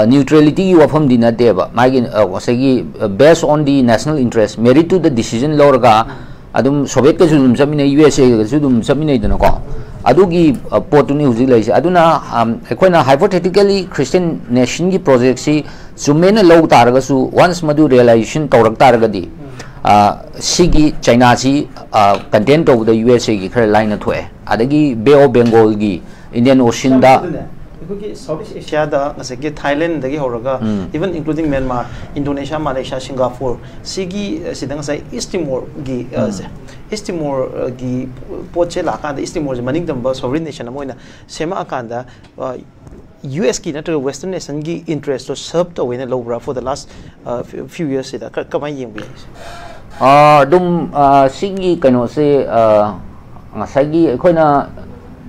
ꯅ꯭ꯌꯨꯇ꯭ꯔꯦꯂꯤꯇꯤꯒꯤ ꯋꯥꯐꯝꯗꯤ ꯅꯠꯇꯦꯕ꯫ ꯃꯥꯒꯤ ꯉꯁꯥꯏꯒꯤ based on the national interest, merit to the decision ꯂꯧꯔꯒ ꯑꯗꯨꯝ ꯁꯣꯚꯤꯌꯦꯠꯀꯁꯨ ꯑꯗꯨꯝ ꯆꯠꯃꯤꯟꯅꯩ, ꯌꯨ ꯑꯦꯁ ꯑꯦꯒꯁꯨ ꯑꯗꯨꯝ ꯆꯠꯃꯤꯟꯅꯩꯗꯅꯀꯣ꯫ ꯑꯗꯨꯒꯤ ꯄꯣꯠꯇꯨꯅꯤ ꯍꯧꯖꯤꯛ ꯂꯩꯔꯤꯁꯦ꯫ ꯑꯗꯨꯅ ꯑꯩꯈꯣꯏꯅ hypothetically Christian nationꯒꯤ projectꯁꯤ ꯆꯨꯝꯃꯦꯅ ꯂꯧ ꯇꯥꯔꯒꯁꯨ, once ꯃꯗꯨ realization ꯇꯧꯔꯛ ꯇꯥꯔꯒꯗꯤ ꯁꯤꯒꯤ ꯆꯩꯅꯥꯁꯤ contain ꯇꯧꯕꯗ ꯌꯨ ꯑꯦꯁ ꯑꯦꯒꯤ ꯈꯔ ꯂꯥꯏꯅ ꯊꯣꯛꯑꯦ꯫ ꯑꯗꯒꯤ Bay of Bengalꯒꯤ, Indian Oceanꯗ ꯑꯩꯈꯣꯏꯒꯤ South East Asiaꯗ ꯉꯁꯥꯏꯒꯤ Thailandꯗꯒꯤ ꯍꯧꯔꯒ even including Myanmar, Indonesia, Malaysia, Singapore, ꯁꯤꯒꯤ ꯁꯤꯗ ꯉꯁꯥꯏ East Timorꯒꯤ ꯁꯦ, East Timorꯒꯤ ꯄꯣꯠꯁꯦ ꯂꯥꯛꯑꯀꯥꯟꯗ East Timorꯁꯦ ꯃꯅꯤꯡ ꯇꯝꯕ sovereign nation ꯑꯃ ꯑꯣꯏꯅ ꯁꯦꯝꯃꯛꯑꯀꯥꯟꯗ ꯌꯨ ꯑꯦꯁꯀꯤ ꯅꯠꯇ꯭ꯔꯒ Western nationꯒꯤ interestꯇꯣ serve ꯇꯧꯋꯦꯅ ꯂꯧꯕ꯭ꯔꯥ for the last few yearsꯁꯤꯗ? ꯀꯃꯥꯏꯅ ꯌꯦꯡꯕꯤꯒꯦ? ꯑꯗꯨꯝ ꯁꯤꯒꯤ ꯀꯩꯅꯣꯁꯦ, ꯉꯁꯥꯏꯒꯤ ꯑꯩꯈꯣꯏꯅ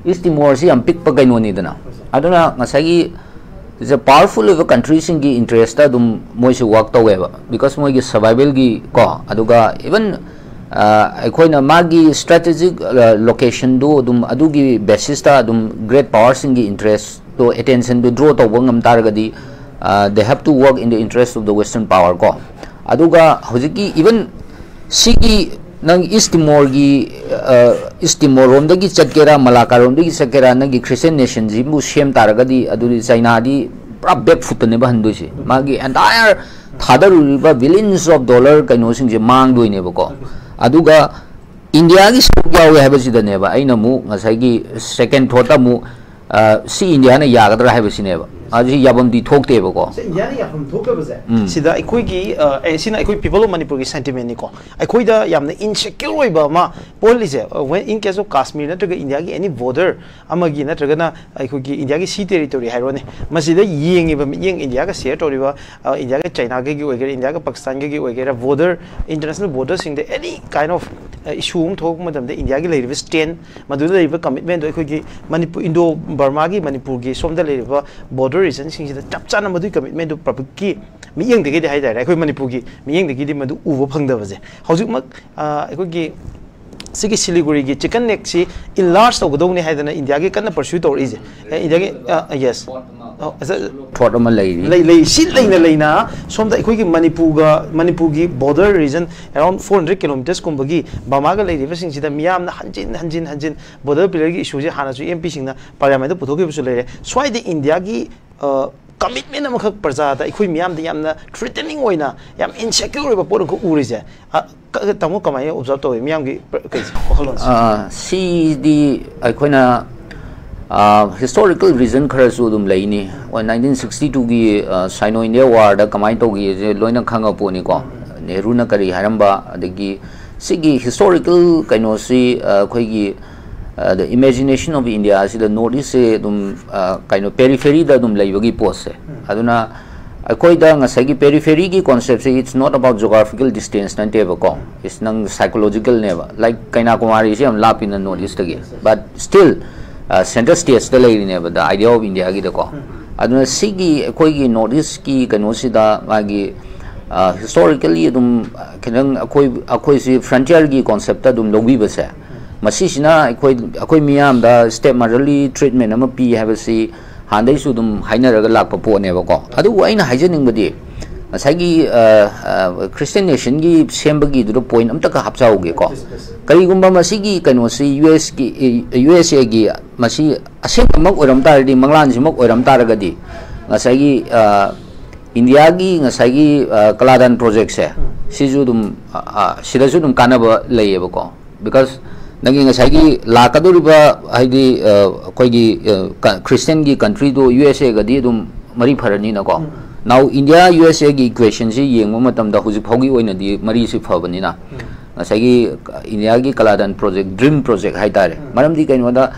East Timorꯁꯤ ꯌꯥꯝ ꯄꯤꯛꯄ ꯀꯩꯅꯣꯅꯤꯗꯅ, ꯑꯗꯨꯅ ꯉꯁꯥꯏꯒꯤ powerful ꯑꯣꯏꯕ countryꯁꯤꯡꯒꯤ interestꯇ ꯑꯗꯨꯝ ꯃꯣꯏꯁꯨ work ꯇꯧꯋꯦꯕ, because ꯃꯣꯏꯒꯤ survivalꯒꯤ ꯀꯣ꯫ ꯑꯗꯨꯒ even ꯑꯩꯈꯣꯏꯅ ꯃꯥꯒꯤ strategic locationꯗꯨ ꯑꯗꯨꯝ ꯑꯗꯨꯒꯤ basisꯇ ꯑꯗꯨꯝ great powerꯁꯤꯡꯒꯤ interestꯇꯣ, attentionꯗꯨ draw ꯇꯧꯕ ꯉꯝ ꯇꯥꯔꯒꯗꯤ they have to work in the interest of the Western power ꯀꯣ꯫ ꯑꯗꯨꯒ ꯍꯧꯖꯤꯛꯀꯤ even ꯁꯤꯒꯤ ꯅꯪ East Timorꯒꯤ East Timorꯔꯣꯝꯗꯒꯤ ꯆꯠꯀꯦꯔꯥ, ꯃꯂꯥꯀꯥꯔꯣꯝꯗꯒꯤ ꯆꯠꯀꯦꯔꯥ, ꯅꯪꯒꯤ Christian nationꯁꯤꯕꯨ ꯁꯦꯝ ꯇꯥꯔꯒꯗꯤ ꯑꯗꯨꯗꯤ ꯆꯩꯅꯥꯗꯤ ꯄꯨꯔꯥ back footꯇꯅꯦꯕ ꯍꯟꯗꯣꯏꯁꯦ꯫ ꯃꯥꯒꯤ entire ꯊꯥꯗꯔꯨꯔꯤꯕ billions of dollar ꯀꯩꯅꯣꯁꯤꯡꯁꯦ ꯃꯥꯡꯗꯣꯏꯅꯦꯕꯀꯣ꯫ ꯑꯗꯨꯒ ꯏꯟꯗꯤꯌꯥꯒꯤ ꯁꯔꯨꯛ ꯌꯥꯎꯋꯦ ꯍꯥꯏꯕꯁꯤꯗꯅꯦꯕ ꯑꯩꯅ ꯑꯃꯨꯛ ꯉꯁꯥꯏꯒꯤ second thoughtꯇ ꯑꯃꯨꯛ ꯁꯤ ꯏꯟꯗꯤꯌꯥꯅ ꯌꯥꯒꯗ꯭ꯔꯥ ꯍꯥꯏꯕꯁꯤꯅꯦꯕ꯫ ꯑꯁꯤ ꯌꯥꯐꯝꯗꯤ ꯊꯣꯛꯇꯦꯕꯀꯣ꯫ ꯁꯦ, ꯏꯟꯗꯤꯌꯥꯅ ꯌꯥꯐꯝ ꯊꯣꯛꯇꯕꯁꯦ꯫ ꯎꯝ꯫ ꯁꯤꯗ ꯑꯩꯈꯣꯏꯒꯤ ꯑ, ꯑꯦ, ꯁꯤꯅ ꯑꯩꯈꯣꯏ people of ꯃꯅꯤꯄꯨꯔꯒꯤ sentiment ꯅꯤꯀꯣ꯫ ꯑꯩꯈꯣꯏꯗ ꯌꯥꯝꯅ insecure ꯑꯣꯏꯕ ꯑꯃ ꯄꯣꯛꯍꯜꯂꯤꯁꯦ, uh, when, in case of Kashmir ꯅꯠꯇ꯭ꯔꯒ ꯏꯟꯗꯤꯌꯥꯒꯤ any border ꯑꯃꯒꯤ ꯅꯠꯇ꯭ꯔꯒꯅ ꯑꯩꯈꯣꯏꯒꯤ ꯏꯟꯗꯤꯌꯥꯒꯤ sea territory ꯍꯥꯏꯔꯣꯅꯦ, ꯃꯁꯤꯗ ꯌꯦꯡꯉꯤꯕ ꯃꯤꯠꯌꯦꯡ, ꯏꯟꯗꯤꯌꯥꯒ share ꯇꯧꯔꯤꯕ, ꯑ, ꯏꯟꯗꯤꯌꯥꯒ ꯆꯥꯏꯅꯥꯒꯒꯤ ꯑꯣꯏꯒꯦꯔꯥ, ꯏꯟꯗꯤꯌꯥꯒ ꯄꯥꯀꯤꯁꯇꯥꯟꯒꯒꯤ ꯑꯣꯏꯒꯦꯔꯥ, border, international border ꯁꯤꯡꯗ any kind of, ꯑ, issue ꯑꯃ ꯊꯣꯛꯂꯛꯄ ꯃꯇꯝꯗ ꯏꯟꯗꯤꯌꯥꯒꯤ ꯂꯩꯔꯤꯕ stand, ꯃꯗꯨꯗ ꯂꯩꯔꯤꯕ commitment ꯗꯣ ꯑꯩꯈꯣꯏꯒꯤ ꯃꯅꯤꯄꯨꯔ, ꯏꯟꯗꯣ ꯕꯔꯃꯥꯒꯤ ꯃꯅꯤꯄꯨꯔꯒꯤ ꯁꯣꯝꯗ ꯂꯩꯔꯤꯕ border region ꯁꯤꯡꯁꯤꯗ ꯆꯞ ꯆꯥꯅ ꯃꯗꯨꯒꯤ commitment ꯗꯨ public ꯀꯤ ꯃꯤꯠꯌꯦꯡꯗꯒꯤꯗꯤ ꯍꯥꯏꯇꯥꯔꯦ, ꯑꯩꯈꯣꯏ ꯃꯅꯤꯄꯨꯔꯒꯤ ꯃꯤꯠꯌꯦꯡꯗꯒꯤꯗꯤ ꯃꯗꯨ ꯎꯕ ꯐꯪꯗꯕꯁꯦ꯫ ꯍꯧꯖꯤꯛꯃꯛ, ꯑ, ꯑꯩꯈꯣꯏꯒꯤ ꯁꯤꯒꯤ ꯁꯤꯂꯤꯒꯨꯔꯤꯒꯤ chicken neck ꯁꯤ enlarge ꯇꯧꯒꯗꯧꯅꯤ ꯍꯥꯏꯗꯅ ꯏꯟꯗꯤꯌꯥꯒꯤ ꯀꯟꯅ pursue ꯇꯧꯔꯛꯏꯁꯦ꯫ ꯑꯦ, ꯏꯟꯗꯤꯌꯥꯒꯤ, ꯑ, yes꯫ ꯑ, ꯑꯁ, ꯊꯣꯠ ꯑꯃ ꯂꯩꯔꯤ꯫ ꯂꯩ, ꯂꯩ, ꯁꯤ ꯂꯩꯅ ꯂꯩꯅ ꯁꯣꯝꯗ ꯑꯩꯈꯣꯏꯒꯤ ꯃꯅꯤꯄꯨꯔꯒ, ꯃꯅꯤꯄꯨꯔꯒꯤ border region around four hundred kilometers ꯀꯨꯝꯕꯒꯤ ꯕꯔꯃꯥꯒ ꯂꯩꯔꯤꯕꯁꯤꯡꯁꯤꯗ ꯃꯤꯌꯥꯝꯅ ꯍꯟꯖꯤꯟ, ꯍꯟꯖꯤꯟ, ꯍꯟꯖꯤꯟ border pillar ꯒꯤ issue ꯁꯦ ꯍꯥꯟꯅꯁꯨ M P ꯁꯤꯡꯅ parliament ꯇ ꯄꯨꯊꯣꯛꯈꯤꯕꯁꯨ ꯂꯩꯔꯦ꯫ ꯁ꯭ꯋꯥꯏꯗ ꯏꯟꯗꯤꯌꯥꯒꯤ, ꯑ, commitment ꯑꯃꯈꯛ ꯄ꯭ꯔꯖꯥꯗ, ꯑꯩꯈꯣꯏ ꯃꯤꯌꯥꯝꯗ ꯌꯥꯝꯅ threatening ꯑꯣꯏꯅ, ꯌꯥꯝ insecure ꯑꯣꯏꯕ ꯄꯣꯠ ꯑꯃꯈꯛ ꯎꯔꯤꯁꯦ, ꯑ, ꯀ-, ꯇꯥꯃꯣ ꯀꯃꯥꯏꯅ observe ꯇꯧꯏ ꯃꯤꯌꯥꯝꯒꯤ ꯄ꯭ꯔ-, ꯀꯩꯁꯦ, ꯋꯥꯈꯜꯂꯣꯟꯁꯦ? ꯑ, ꯁꯤꯗꯤ ꯑꯩꯈꯣꯏꯅ, ꯑ, historical reason ꯈꯔꯁꯨ ꯑꯗꯨꯝ ꯂꯩꯅꯤ꯫ ꯍꯣꯏ, nineteen sixty two ꯒꯤ, ꯑ, Sino India War ꯗ ꯀꯃꯥꯏꯅ ꯇꯧꯈꯤꯁꯦ ꯂꯣꯏꯅ ꯈꯪꯉ ꯄꯣꯠꯅꯤꯀꯣ꯫ ꯅꯦꯍꯔꯨꯅ ꯀꯔꯤ ꯍꯥꯏꯔꯝꯕ, ꯑꯗꯒꯤ ꯁꯤꯒꯤ historical ꯀꯩꯅꯣꯁꯤ, ꯑ, ꯑꯩꯈꯣꯏꯒꯤ, ꯑ, the imagination of India ꯑꯁꯤꯗ North East ꯁꯦ ꯑꯗꯨꯝ, ꯑ, ꯀꯩꯅꯣ, periphery ꯗ ꯑꯗꯨꯝ ꯂꯩꯕꯒꯤ ꯄꯣꯠꯁꯦ꯫ ꯑꯗꯨꯅ ꯑꯩꯈꯣꯏꯗ ꯉꯁꯥꯏꯒꯤ periphery ꯒꯤ concept say, it's not about geographical distance ꯅꯠꯇꯦꯕꯀꯣ, it's ꯅꯪ psychological ꯅꯦꯕ꯫ Like ꯀꯩꯅꯥꯀꯨꯃꯥꯔꯤꯁꯦ ꯌꯥꯝ ꯂꯥꯞꯄꯤꯅ North East ꯇꯒꯤ, but still, ꯑ, central stage ꯇ ꯂꯩꯔꯤꯅꯦꯕ, the idea of India ꯒꯤꯗꯀꯣ꯫ ꯑꯗꯨꯅ ꯁꯤꯒꯤ ꯑꯩꯈꯣꯏꯒꯤ North East ꯀꯤ ꯀꯩꯅꯣꯁꯤꯗ ꯃꯥꯒꯤ, ꯑ, historically ꯑꯗꯨꯝ, ꯑ, ꯈꯤꯇꯪ ꯑꯩꯈꯣꯏ, ꯑꯩꯈꯣꯏꯁꯤ frontier ꯒꯤ concept ꯇ ꯑꯗꯨꯝ ꯂꯧꯕꯤꯕꯁꯦ, ꯃꯁꯤꯁꯤꯅ ꯑꯩꯈꯣꯏ, ꯑꯩꯈꯣꯏ ꯃꯤꯌꯥꯝꯗ stepmotherly treatment ꯑꯃ ꯄꯤ ꯍꯥꯏꯕꯁꯤ ꯍꯥꯟꯅꯗꯩꯁꯨ ꯑꯗꯨꯝ ꯍꯥꯏꯅꯔꯒ ꯂꯥꯛꯄ ꯄꯣꯠꯅꯦꯕꯀꯣ꯫ ꯑꯗꯨꯕꯨ ꯑꯩꯅ ꯍꯥꯏꯖꯅꯤꯡꯕꯗꯤ, ꯉꯁꯥꯏꯒꯤ, ꯑ, ꯑ, Christian nation ꯒꯤ ꯁꯦꯝꯕꯒꯤꯗꯨꯗ point ꯑꯝꯇꯈꯛ ꯍꯥꯞꯆꯍꯧꯒꯦꯀꯣ꯫ ꯀꯔꯤꯒꯨꯝꯕ ꯃꯁꯤꯒꯤ ꯀꯩꯅꯣꯁꯤ U S ꯀꯤ, U S A ꯒꯤ ꯃꯁꯤ ꯑꯁꯦꯡꯕꯃꯛ ꯑꯣꯏꯔꯝ ꯇꯥꯔꯗꯤ, ꯃꯪꯂꯥꯟꯁꯤꯃꯛ ꯑꯣꯏꯔꯝ ꯇꯥꯔꯒꯗꯤ, ꯉꯁꯥꯏꯒꯤ, ꯑ, ꯏꯟꯗꯤꯌꯥꯒꯤ ꯉꯁꯥꯏꯒꯤ, ꯑ, ꯀꯂꯥꯗꯥꯟ project ꯁꯦ, ꯁꯤꯁꯨ ꯑꯗꯨꯝ, ꯑ, ꯑ, ꯁꯤꯗꯁꯨ ꯑꯗꯨꯝ ꯀꯥꯟꯅꯕ ꯂꯩꯌꯦꯕꯀꯣ꯫ Because ꯅꯪꯒꯤ ꯉꯁꯥꯏꯒꯤ ꯂꯥꯛꯀꯗꯧꯔꯤꯕ, ꯍꯥꯏꯗꯤ, ꯑ, ꯑꯩꯈꯣꯏꯒꯤ, ꯑ, ꯀ-, Christian ꯒꯤ country ꯗꯣ U S A ꯒꯗꯤ ꯑꯗꯨꯝ ꯃꯔꯤ ꯐꯔꯅꯤꯅꯀꯣ꯫ ꯎꯝ꯫ Now, India U S A ꯒꯤ equation ꯁꯤ ꯌꯦꯡꯕ ꯃꯇꯝꯗ ꯍꯧꯖꯤꯛ ꯐꯥꯎꯒꯤ ꯑꯣꯏꯅꯗꯤ ꯃꯔꯤꯁꯤ ꯐꯕꯅꯤꯅ, ꯎꯝ꯫ ꯉꯁꯥꯏꯒꯤ India ꯒꯤ Kaladan project, dream project ꯍꯥꯏꯇꯥꯔꯦ꯫ ꯎꯝ꯫ ꯃꯔꯝꯗꯤ ꯀꯩꯅꯣꯗ,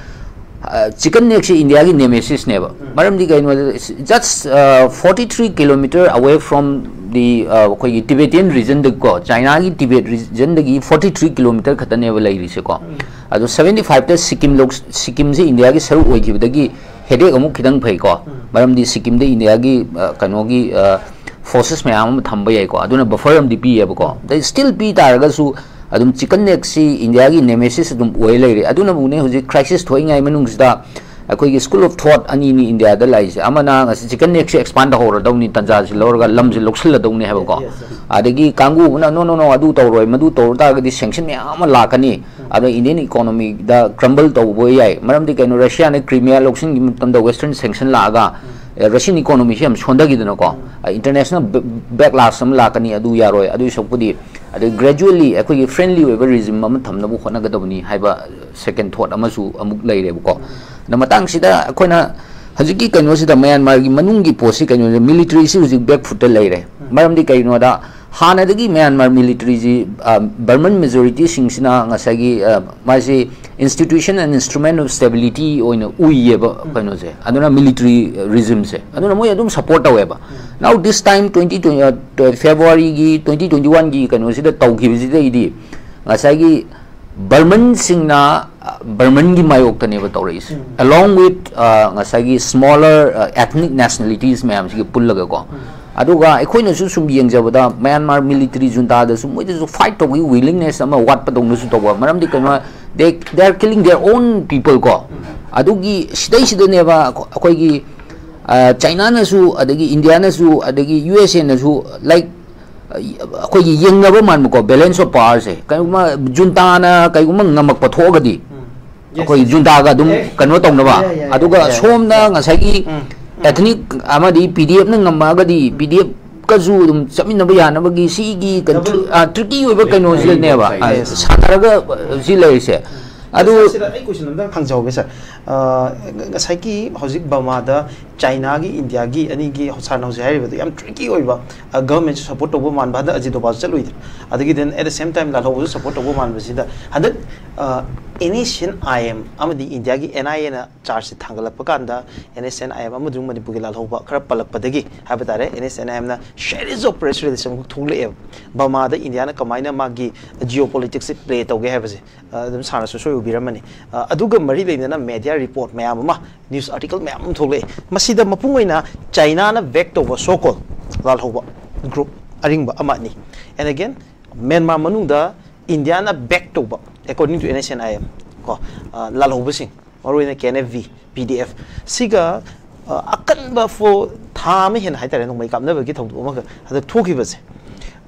ꯑ, chicken neck ꯁꯤ India ꯒꯤ nemesis ꯅꯦꯕ꯫ ꯎꯝ꯫ ꯃꯔꯝꯗꯤ ꯀꯩꯅꯣꯗ, it's just, ꯑ, forty three kilometer away from the, ꯑ, ꯑꯩꯈꯣꯏꯒꯤ Tibetan region ꯗꯒꯤꯀꯣ, China ꯒꯤ Tibet region ꯗꯒꯤ forty three kilometer ꯈꯛꯇꯅꯦꯕ ꯂꯩꯔꯤꯁꯦꯀꯣ꯫ ꯎꯝ꯫ ꯑꯗꯣ seventy five ꯇ ꯁꯤꯛꯀꯤꯝ ꯂꯧ-, ꯁꯤꯛꯀꯤꯝꯁꯦ India ꯒꯤ ꯁꯔꯨꯛ ꯑꯣꯏꯈꯤꯕꯗꯒꯤ headache ꯑꯃꯨꯛ ꯈꯤꯇꯪ ꯐꯩꯀꯣ꯫ ꯎꯝ꯫ ꯃꯔꯝꯗꯤ ꯁꯤꯛꯀꯤꯝꯗ India ꯒꯤ, ꯑ, ꯀꯩꯅꯣꯒꯤ, ꯑ, forces ꯃꯌꯥꯝ ꯑꯃ ꯊꯝꯕ ꯌꯥꯏꯀꯣ꯫ ꯑꯗꯨꯅ buffer ꯑꯃꯗꯤ ꯄꯤꯌꯦꯕꯀꯣ꯫ ꯑꯗꯩ still ꯄꯤ ꯇꯥꯔꯒꯁꯨ ꯑꯗꯨꯝ chicken neck ꯁꯤ India ꯒꯤ nemesis ꯑꯗꯨꯝ ꯑꯣꯏ ꯂꯩꯔꯦ꯫ ꯑꯗꯨꯅꯕꯨꯅꯦ ꯍꯧꯖꯤꯛ crisis ꯊꯣꯛꯏꯉꯩ ꯃꯅꯨꯡꯁꯤꯗ ꯑꯩꯈꯣꯏꯒꯤ school of thought ꯑꯅꯤꯅꯤ India ꯗ ꯂꯥꯛꯏꯁꯦ꯫ ꯑꯃꯅ ꯉꯁꯤ chicken neck ꯁꯦ expand ꯇꯧꯍꯧꯔꯗꯧꯅꯤ, ꯇꯟꯖꯥꯁꯤ ꯂꯧꯔꯒ ꯂꯝꯁꯦ ꯂꯧꯁꯤꯜꯂꯗꯧꯅꯤ ꯍꯥꯏꯕꯀꯣ꯫ Yes, yes, sir. ꯑꯗꯒꯤ ꯀꯥꯡꯕꯨ ꯑꯃꯅ, "No, no, no, ꯑꯗꯨ ꯇꯧꯔꯣꯏ, ꯃꯗꯨ ꯇꯧꯔ ꯇꯥꯔꯒꯗꯤ sanction ꯃꯌꯥꯝ ꯑꯃ ꯂꯥꯛꯀꯅꯤ꯫ ꯑꯗꯣ Indian economy ꯗ crumble ꯇꯧꯕ ꯌꯥꯏ꯫ ꯃꯔꯝꯗꯤ ꯀꯩꯅꯣ, Russia ꯅ Crimea ꯂꯧꯁꯤꯟꯈꯤꯕ ꯃꯇꯝꯗ Western sanction ꯂꯥꯛꯑꯒ, ꯑꯦ, Russian economy ꯁꯤ ꯌꯥꯝ ꯁꯣꯟꯊꯈꯤꯗꯅꯀꯣ꯫ ꯑ, international ba-, backlash ꯑꯃ ꯂꯥꯛꯀꯅꯤ, ꯑꯗꯨ ꯌꯥꯔꯣꯏ꯫ ꯑꯗꯨꯒꯤ ꯁꯔꯨꯛꯄꯨꯗꯤ ꯑꯗꯩ gradually ꯑꯩꯈꯣꯏꯒꯤ friendly ꯑꯣꯏꯕ regime ꯑꯃ ꯊꯝꯅꯕ ꯍꯣꯠꯅꯒꯗꯕꯅꯤ" ꯍꯥꯏꯕ second thought ꯑꯃꯁꯨ ꯑꯃꯨꯛ ꯂꯩꯔꯦꯕꯀꯣ꯫ ꯑꯗ ꯃꯇꯥꯡꯁꯤꯗ ꯑꯩꯈꯣꯏꯅ ꯍꯧꯖꯤꯛꯀꯤ ꯀꯩꯅꯣꯁꯤꯗ ꯃ꯭ꯌꯥꯟꯃꯥꯔꯒꯤ ꯃꯅꯨꯡꯒꯤ ꯄꯣꯠꯁꯤ ꯀꯩꯅꯣꯁꯦ, military ꯁꯤ ꯍꯧꯖꯤꯛ back foot ꯇ ꯂꯩꯔꯦ꯫ ꯃꯔꯝꯗꯤ ꯀꯩꯒꯤꯅꯣꯗ ꯍꯥꯟꯅꯗꯒꯤ ꯃ꯭ꯌꯥꯟꯃꯥꯔ military ꯁꯤ, ꯑ, Burman majority ꯁꯤꯡꯁꯤꯅ ꯉꯁꯥꯏꯒꯤ, ꯑ, ꯃꯥꯁꯤ institution and instrument of stability ꯑꯣꯏꯅ ꯎꯏꯌꯦꯕ ꯀꯩꯅꯣꯁꯦ꯫ ꯑꯗꯨꯅ military regime ꯁꯦ꯫ ꯑꯗꯨꯅ ꯃꯣꯏ ꯑꯗꯨꯝ support ꯇꯧꯋꯦꯕ꯫ Now this time twenty twenty, ꯑ, February ꯒꯤ twenty twenty one ꯒꯤ ꯀꯩꯅꯣꯁꯤꯗ ꯇꯧꯈꯤꯕꯁꯤꯗꯩꯗꯤ ꯉꯁꯥꯏꯒꯤ Burman ꯁꯤꯡꯅ, ꯑ, Burman ꯒꯤ ꯃꯥꯌꯣꯛꯇꯅꯦꯕ ꯇꯧꯔꯛꯏꯁꯦ꯫ ꯎꯝ꯫ Along with, ꯑ, ꯉꯁꯥꯏꯒꯤ smaller, ꯑ, ethnic nationalities ꯃꯌꯥꯝꯁꯤꯒ ꯄꯨꯜꯂꯒꯀꯣ꯫ ꯎꯝ꯫ ꯑꯗꯨꯒ ꯑꯩꯈꯣꯏꯅꯁꯨ ꯁꯨꯝ ꯌꯦꯡꯖꯕꯗ ꯃ꯭ꯌꯥꯟꯃꯥꯔ military junta ꯗꯁꯨ ꯃꯣꯏꯗꯁꯨ fight ꯇꯧꯕꯒꯤ willingness ꯑꯃ ꯋꯥꯠꯄꯗꯧꯅꯁꯨ ꯇꯧꯕ꯫ ꯃꯔꯝꯗꯤ ꯀꯩꯅꯣ, they, they are killing their own people ꯀꯣ꯫ ꯎꯝ꯫ ꯑꯗꯨꯒꯤ ꯁꯤꯗꯩꯁꯤꯗꯅꯦꯕ ꯑꯩꯈꯣꯏꯒꯤ, ꯑ, China ꯅꯁꯨ, ꯑꯗꯒꯤ India ꯅꯁꯨ, ꯑꯗꯒꯤ U S A ꯅꯁꯨ, like, ꯑꯩꯈꯣꯏꯒꯤ ꯌꯦꯡꯅꯕ ꯃꯥꯟꯕꯀꯣ, balance of power ꯁꯦ꯫ ꯀꯩꯒꯨꯝꯕ junta ꯅ ꯀꯩꯒꯨꯝꯕ ꯉꯝꯃꯛꯄ ꯊꯣꯛꯑꯒꯗꯤ, ꯎꯝ꯫ Yes, ꯑꯩꯈꯣꯏ yes. Junta ꯒ ꯑꯗꯨꯝ ꯌꯥꯏ꯫ ꯀꯩꯅꯣ ꯇꯧꯅꯕ, ꯌꯥꯏ, ꯌꯥꯏ, ꯌꯥꯏ, ꯑꯗꯨꯒ ꯌꯥꯏ, ꯌꯥꯏ꯫ ꯁꯣꯝꯗ ꯉꯁꯥꯏꯒꯤ ꯎꯝ, ꯎꯝ꯫ Ethnic ꯑꯃꯗꯤ P D F ꯅ ꯉꯝꯃꯛꯑꯒꯗꯤ, P D F ꯀꯁꯨ ꯑꯗꯨꯝ ꯆꯠꯃꯤꯟꯅꯕ ꯌꯥꯅꯕꯒꯤ ꯁꯤꯒꯤ ꯀꯟ- Double ꯑ, tricky ꯑꯣꯏꯕ ꯀꯩꯅꯣꯁꯤꯅꯦꯕ, ꯑ, Yes. ꯁꯥꯟꯅꯔꯒ ꯍꯧꯖꯤꯛ ꯂꯩꯔꯤꯁꯦ꯫ ꯑꯗꯨ ꯁꯤꯗ ꯑꯩ question ꯑꯝꯇꯪ ꯍꯪꯖꯍꯧꯒꯦ, sir꯫ ꯑ, ꯉ- ꯉꯁꯥꯏꯒꯤ ꯍꯧꯖꯤꯛ ꯕꯔꯃꯥꯗ ꯆꯥꯏꯅꯥꯒꯤ, ꯏꯟꯗꯤꯌꯥꯒꯤ ꯑꯅꯤꯒꯤ ꯁꯥꯟꯅ ꯍꯧꯖꯤꯛ ꯍꯥꯏꯔꯤꯕꯗꯨ ꯌꯥꯝ tricky ꯑꯣꯏꯕ, ꯑ, government ꯁꯨ support ꯇꯧꯕ ꯃꯥꯟꯕ, ꯍꯟꯗꯛ ꯑꯖꯤꯠ ꯗꯣꯚꯜꯁꯨ ꯆꯠꯂꯨꯏꯗꯅ, ꯑꯗꯒꯤ then at the same time ꯂꯥꯜꯍꯧꯕꯁꯨ support ꯇꯧꯕ ꯃꯥꯟꯕꯁꯤꯗ, ꯍꯟꯗꯛ, ꯑ, NSCN-IM ꯑꯃꯗꯤ ꯏꯟꯗꯤꯌꯥꯒꯤ NIA ꯅ charge ꯁꯦ ꯊꯥꯡꯒꯠꯂꯛꯄ ꯀꯥꯟꯗ, NSCN-IM ꯑꯃꯁꯨꯡ ꯃꯅꯤꯄꯨꯔꯒꯤ ꯂꯥꯜꯍꯧꯕ ꯈꯔ ꯄꯜꯂꯛꯄꯗꯒꯤ ꯍꯥꯏꯕ ꯇꯥꯔꯦ, NSCN-IM ꯅ series of press release ꯑꯃꯈꯛ ꯊꯣꯛꯂꯛꯑꯦꯕ, ꯕꯔꯃꯥꯗ ꯏꯟꯗꯤꯌꯥꯅ ꯀꯃꯥꯏꯅ ꯃꯥꯒꯤ geopolitics ꯁꯦ play ꯇꯧꯒꯦ ꯍꯥꯏꯕꯁꯦ꯫ ꯑ, ꯑꯗꯨꯝ ꯁꯥꯔꯅꯁꯨ ꯁꯣꯏ ꯎꯕꯤꯔꯝꯃꯅꯤ꯫ ꯑ, ꯑꯗꯨꯒ ꯃꯔꯤ ꯂꯩꯅꯅ media report ꯃꯌꯥꯝ ꯑꯃ, news article ꯃꯌꯥꯝ ꯑꯃ ꯊꯣꯛꯂꯛꯑꯦ꯫ ꯃꯁꯤꯗ ꯃꯄꯨꯡ ꯑꯣꯏꯅ ꯆꯥꯏꯅꯥꯅ back ꯇꯧꯕ so called ꯂꯥꯜꯍꯧꯕ group ꯑꯔꯤꯡꯕ ꯑꯃ ꯑꯅꯤ, and again ꯃ꯭ꯌꯥꯟꯃꯥꯔ ꯃꯅꯨꯡꯗ ꯏꯟꯗꯤꯌꯥꯅ back ꯇꯧꯕ, according to NSCN-IM, ꯀꯣ, ꯑ, ꯂꯥꯜꯍꯧꯕꯁꯤꯡ, ꯃꯔꯨꯑꯣꯏꯅ KNFV, PDF, ꯁꯤꯒ, ꯑ, ꯑꯀꯟꯕ ꯐꯣ ꯊꯥ ꯑꯃ ꯍꯦꯟꯅ ꯍꯥꯏꯇꯥꯔꯦ, ꯅꯣꯡꯃꯩ ꯀꯥꯞꯅꯕꯒꯤ ꯊꯧꯗꯣꯛ ꯑꯃꯈꯛ ꯍꯟꯗꯛ ꯊꯣꯛꯈꯤꯕꯁꯦ,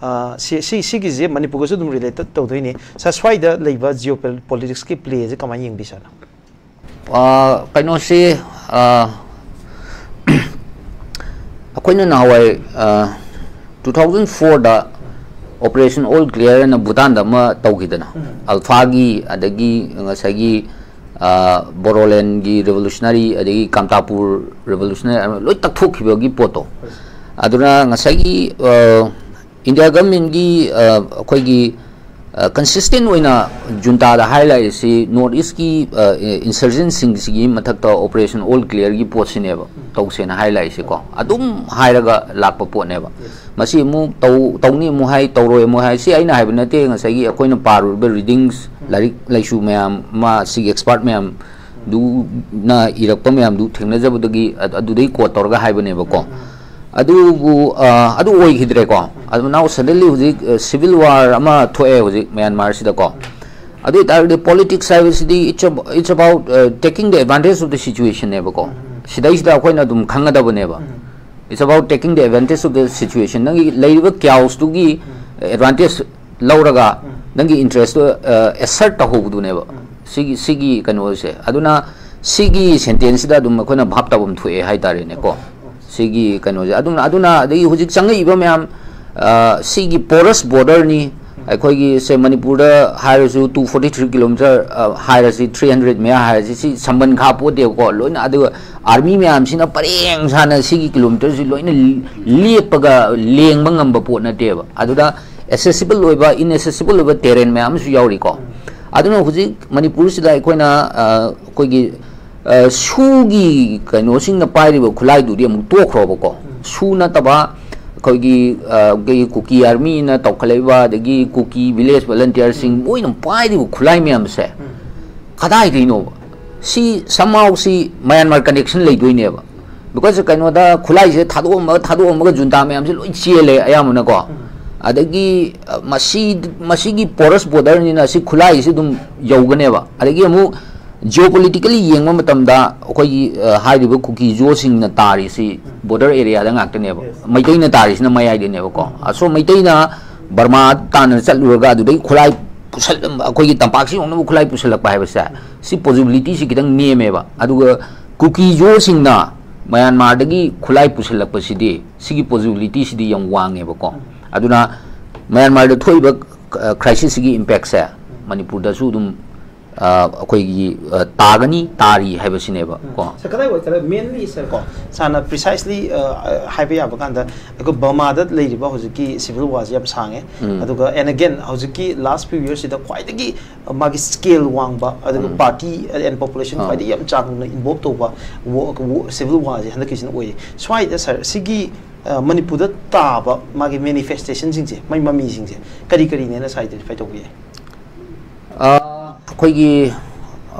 ꯑ, ꯁꯤ, ꯁꯤ, ꯁꯤꯒꯤꯁꯦ ꯃꯅꯤꯄꯨꯔꯒꯁꯨ ꯑꯗꯨꯝ related ꯇꯧꯗꯣꯏꯅꯤ꯫ Sir, ꯁ꯭ꯋꯥꯏꯗ ꯂꯩꯕ geopolitics ꯀꯤ play ꯁꯦ ꯀꯃꯥꯏꯅ ꯌꯦꯡꯕꯤ, sir ꯅ? ꯑ, ꯀꯩꯅꯣꯁꯤ, ꯑ, ꯑꯩꯈꯣꯏꯅ ꯅꯍꯥꯟꯋꯥꯏ, ꯑ, two thousand four ꯗ Operation All Clear ꯍꯥꯏꯅ ꯚꯨꯇꯥꯟꯗ ꯑꯃ ꯇꯧꯈꯤꯗꯅ, ꯎꯝ꯫ ꯑꯜꯐꯥꯒꯤ, ꯑꯗꯒꯤ ꯉꯁꯥꯏꯒꯤ, ꯑ, ꯕꯣꯔꯣꯂꯦꯟꯒꯤ revolutionary, ꯑꯗꯒꯤ ꯀꯥꯝꯇꯥꯄꯨꯔ revolutionary, ꯂꯣꯏ ꯇꯛꯊꯣꯛꯈꯤꯕꯒꯤ ꯄꯣꯠꯇꯣ꯫ ꯑꯗꯨꯅ ꯉꯁꯥꯏꯒꯤ, ꯑ, ꯏꯟꯗꯤꯌꯥ government ꯀꯤ, ꯑ, ꯑꯩꯈꯣꯏꯒꯤ, ꯑ, consistent ꯑꯣꯏꯅ ꯖꯨꯟꯇꯥꯗ ꯍꯥꯏ ꯂꯥꯛꯏꯁꯤ North East ꯀꯤ, ꯑ, insurgent ꯁꯤꯡꯁꯤꯒꯤ ꯃꯊꯛꯇ Operation All Clear ꯒꯤ ꯄꯣꯠꯁꯤꯅꯦꯕ ꯇꯧꯁꯦꯅ ꯍꯥꯏ ꯂꯥꯛꯏꯁꯦꯀꯣ꯫ ꯑꯗꯨꯝ ꯍꯥꯏꯔꯒ ꯂꯥꯛꯄ ꯄꯣꯠꯅꯦꯕ꯫ Yes. ꯃꯁꯤ ꯑꯃꯨꯛ ꯇꯧ-, ꯇꯧꯅꯤ ꯑꯃꯨꯛ ꯍꯥꯏ, ꯇꯧꯔꯣꯏ ꯑꯃꯨꯛ ꯍꯥꯏ꯫ ꯁꯤ ꯑꯩꯅ ꯍꯥꯏꯕ ꯅꯠꯇꯦ, ꯉꯁꯥꯏꯒꯤ ꯑꯩꯈꯣꯏꯅ ꯄꯥꯔꯨꯔꯤꯕ readings, ꯂꯥꯏꯔꯤꯛ ꯂꯥꯏꯁꯨ ꯃꯌꯥꯝ ꯑꯃ, ꯁꯤꯒꯤ expert ꯃꯌꯥꯝꯗꯨꯅ ꯏꯔꯛꯄ ꯃꯌꯥꯝꯗꯨ ꯊꯦꯡꯅꯖꯕꯗꯒꯤ ꯑ-, ꯑꯗꯨꯗꯩ quote ꯇꯧꯔꯒ ꯍꯥꯏꯕꯅꯦꯕꯀꯣ꯫ ꯑꯗꯨꯕꯨ, ꯑ, ꯑꯗꯨ ꯑꯣꯏꯈꯤꯗ꯭ꯔꯦꯀꯣ꯫ ꯑꯗꯨ now suddenly ꯍꯧꯖꯤꯛ, ꯑ, civil war ꯑꯃ ꯊꯣꯛꯑꯦ ꯍꯧꯖꯤꯛ ꯃ꯭ꯌꯥꯟꯃꯥꯔꯁꯤꯗꯀꯣ꯫ ꯑꯗꯨ ꯑꯣꯏꯇꯥꯔꯒꯗꯤ politics ꯍꯥꯏꯕꯁꯤꯗꯤ it's ab-, it's about, uh, taking the advantage of the situation ꯅꯦꯕꯀꯣ꯫ ꯁꯤꯗꯩꯁꯤꯗ ꯑꯩꯈꯣꯏꯅ ꯑꯗꯨꯝ ꯈꯪꯒꯗꯕꯅꯦꯕ꯫ It's about taking the advantage of the situation. ꯅꯪꯒꯤ ꯂꯩꯔꯤꯕ chaos ꯇꯨꯒꯤ advantage ꯂꯧꯔꯒ ꯅꯪꯒꯤ interest ꯇꯨ, ꯑ, assert ꯇꯧꯍꯧꯕꯗꯨꯅꯦꯕ꯫ ꯁꯤꯒꯤ, ꯁꯤꯒꯤ ꯀꯩꯅꯣꯁꯦ꯫ ꯑꯗꯨꯅ ꯁꯤꯒꯤ sentence ꯁꯤꯗ ꯑꯗꯨꯝ ꯑꯩꯈꯣꯏꯅ ꯚꯥꯞ ꯇꯥꯐꯝ ꯊꯣꯛꯑꯦ ꯍꯥꯏꯇꯥꯔꯦꯅꯦꯀꯣ꯫ ꯁꯤ ꯁꯤꯒꯤ ꯀꯩꯅꯣꯁꯦ꯫ ꯑꯗꯨꯅ ꯑꯗꯨꯅ ꯑꯗꯒꯤ ꯍꯧꯖꯤꯛ ꯆꯪꯉꯛꯏꯕ ꯃꯌꯥꯝ, ꯑ, ꯁꯤꯒꯤ porous borderꯅꯤ꯫ ꯑꯩꯈꯣꯏꯒꯤ ꯁꯦ ꯃꯅꯤꯄꯨꯔꯗ ꯍꯥꯏꯔꯁꯨ two forty three kilometer, ꯑ, ꯍꯥꯏꯔꯁꯤ, three hundred ꯃꯌꯥ ꯍꯥꯏꯔꯁꯤ, ꯁꯤ ꯁꯝꯕꯟ ꯈꯥ ꯄꯣꯠꯇꯦꯕꯀꯣ꯫ ꯂꯣꯏꯅ ꯑꯗꯨꯒ army ꯃꯌꯥꯝꯁꯤꯅ ꯄꯔꯦꯡ ꯁꯥꯅ ꯁꯤꯒꯤ kilometerꯁꯤ ꯂꯣꯏꯅ ꯂꯦꯞꯄꯒ ꯂꯦꯡꯕ ꯉꯝꯕ ꯄꯣꯠ ꯅꯠꯇꯦꯕ꯫ ꯑꯗꯨꯗ accessible ꯑꯣꯏꯕ, inaccessible ꯑꯣꯏꯕ terrain ꯃꯌꯥꯝ ꯑꯃꯁꯨ ꯌꯥꯎꯔꯤꯀꯣ꯫ ꯑꯗꯨꯅ ꯍꯧꯖꯤꯛ ꯃꯅꯤꯄꯨꯔꯁꯤꯗ ꯑꯩꯈꯣꯏꯅ, ꯑ, ꯑꯩꯈꯣꯏꯒꯤ, ꯑ, ꯁꯨꯒꯤ ꯀꯩꯅꯣꯁꯤꯡꯅ ꯄꯥꯏꯔꯤꯕ ꯈꯨꯠꯂꯥꯏꯗꯨꯗꯤ ꯑꯃꯨꯛ ꯇꯣꯛꯈ꯭ꯔꯣꯕꯀꯣ꯫ ꯁꯨ ꯅꯠꯇꯕ ꯑꯩꯈꯣꯏꯒꯤ, ꯑ, ꯑꯩꯈꯣꯏꯒꯤ ꯀꯨꯀꯤ armyꯅ ꯇꯧꯈꯠꯂꯛꯏꯕ, ꯑꯗꯒꯤ ꯀꯨꯀꯤ village volunteerꯁꯤꯡ, ꯃꯣꯏꯅ ꯄꯥꯏꯔꯤꯕ ꯈꯨꯠꯂꯥꯏ ꯃꯌꯥꯝꯁꯦ ꯀꯗꯥꯏꯗꯩꯅꯣꯕ? ꯁꯤ somehow ꯁꯤ ꯃꯌꯥꯟꯃꯥꯔ connection ꯂꯩꯗꯣꯏꯅꯦꯕ꯫ Because ꯀꯩꯅꯣꯗ ꯈꯨꯠꯂꯥꯏꯁꯦ ꯊꯥꯗꯣꯛꯑꯝꯃꯒ, ꯊꯥꯗꯣꯛꯑꯝꯃꯒ junta ꯃꯌꯥꯝꯁꯦ ꯂꯣꯏ ꯆꯦꯜꯂꯦ ꯑꯌꯥꯝꯕꯅꯀꯣ꯫ ꯑꯗꯒꯤ, ꯑ, ꯃꯁꯤ, ꯃꯁꯤꯒꯤ porous borderꯅꯤꯅ ꯁꯤ ꯈꯨꯠꯂꯥꯏꯁꯤ ꯑꯗꯨꯝ ꯌꯧꯒꯅꯦꯕ꯫ ꯑꯗꯒꯤ ꯑꯃꯨꯛ geopolitically ꯌꯦꯡꯕ ꯃꯇꯝꯗ ꯑꯩꯈꯣꯏꯒꯤ, ꯑ, ꯍꯥꯏꯔꯤꯕ ꯀꯨꯀꯤ ꯖꯣꯁꯤꯡꯅ ꯇꯥꯔꯤꯁꯤ border areaꯗ ꯉꯥꯛꯇꯅꯦꯕ꯫ ꯃꯩꯇꯩꯅ ꯇꯥꯔꯤꯁꯤꯅ ꯃꯌꯥꯏꯗꯅꯦꯕꯀꯣ꯫ ꯑꯁꯣꯝ ꯃꯩꯇꯩꯅ ꯕꯔꯃꯥ ꯇꯥꯟꯅ ꯆꯠꯂꯨꯔꯒ ꯑꯗꯨꯗꯩ ꯈꯨꯠꯂꯥꯏ ꯄꯨꯁꯜ-, ꯑꯩꯈꯣꯏꯒꯤ ꯇꯝꯄꯥꯛꯁꯤ ꯌꯧꯅꯕ ꯈꯨꯠꯂꯥꯏ ꯄꯨꯁꯜꯂꯛꯄ ꯍꯥꯏꯕꯁꯦ, ꯁꯤ possibilityꯁꯤ ꯈꯤꯇꯪ ꯅꯦꯝꯃꯦꯕ꯫ ꯑꯗꯨꯒ ꯀꯨꯀꯤ ꯖꯣꯁꯤꯡꯅ ꯃꯌꯥꯟꯃꯥꯔꯗꯒꯤ ꯈꯨꯠꯂꯥꯏ ꯄꯨꯁꯜꯂꯛꯄꯁꯤꯗꯤ, ꯁꯤꯒꯤ possibilityꯁꯤꯗꯤ ꯌꯥꯝ ꯋꯥꯡꯉꯦꯕꯀꯣ꯫ ꯑꯗꯨꯅ ꯃꯌꯥꯟꯃꯥꯔꯗ ꯊꯣꯛꯏꯕ, ꯑ, crisisꯁꯤꯒꯤ impactꯁꯦ ꯃꯅꯤꯄꯨꯔꯗꯁꯨ ꯑꯗꯨꯝ, ꯑ, ꯑꯩꯈꯣꯏꯒꯤ, ꯑ, ꯇꯥꯒꯅꯤ, ꯇꯥꯔꯤ ꯍꯥꯏꯕꯁꯤꯅꯦꯕ ꯀꯣ꯫ Sir, ꯀꯗꯥꯏꯋꯥꯏ, ꯀꯗꯥꯏ, mainly, sir, ꯀꯣ, sirꯅ precisely, ꯑ, ꯑ, ꯍꯥꯏꯕ ꯌꯥꯕ ꯀꯥꯟꯗ ꯑꯩꯈꯣꯏ ꯕꯔꯃꯥꯗ ꯂꯩꯔꯤꯕ ꯍꯧꯖꯤꯛꯀꯤ civil warꯁꯤ ꯌꯥꯝ ꯁꯥꯡꯉꯦ꯫ ꯑꯗꯨꯒ, and again, ꯍꯧꯖꯤꯛꯀꯤ last few yearsꯁꯤꯗ ꯈ꯭ꯋꯥꯏꯗꯒꯤ ꯃꯥꯒꯤ scale ꯋꯥꯡꯕ, ꯑꯗꯨꯒ party and population ꯈ꯭ꯋꯥꯏꯗꯒꯤ ꯌꯥꯝ ꯆꯥꯎꯅ involve ꯇꯧꯕ ꯋꯥ-, ꯋꯥ-, civil warꯁꯦ ꯍꯟꯗꯛꯀꯤꯁꯤꯅ ꯑꯣꯏꯌꯦ꯫ ꯁ꯭ꯋꯥꯏꯗ, sir, ꯁꯤꯒꯤ, ꯑ, ꯃꯅꯤꯄꯨꯔꯗ ꯇꯥꯕ ꯃꯥꯒꯤ manifestationꯁꯤꯡꯁꯦ, ꯃꯥꯒꯤ ꯃꯃꯤꯁꯤꯡꯁꯦ ꯀꯔꯤ ꯀꯔꯤꯅꯦꯅ sir identify ꯇꯧꯕ ꯌꯥꯏ? ꯑ, ꯑꯩꯈꯣꯏꯒꯤ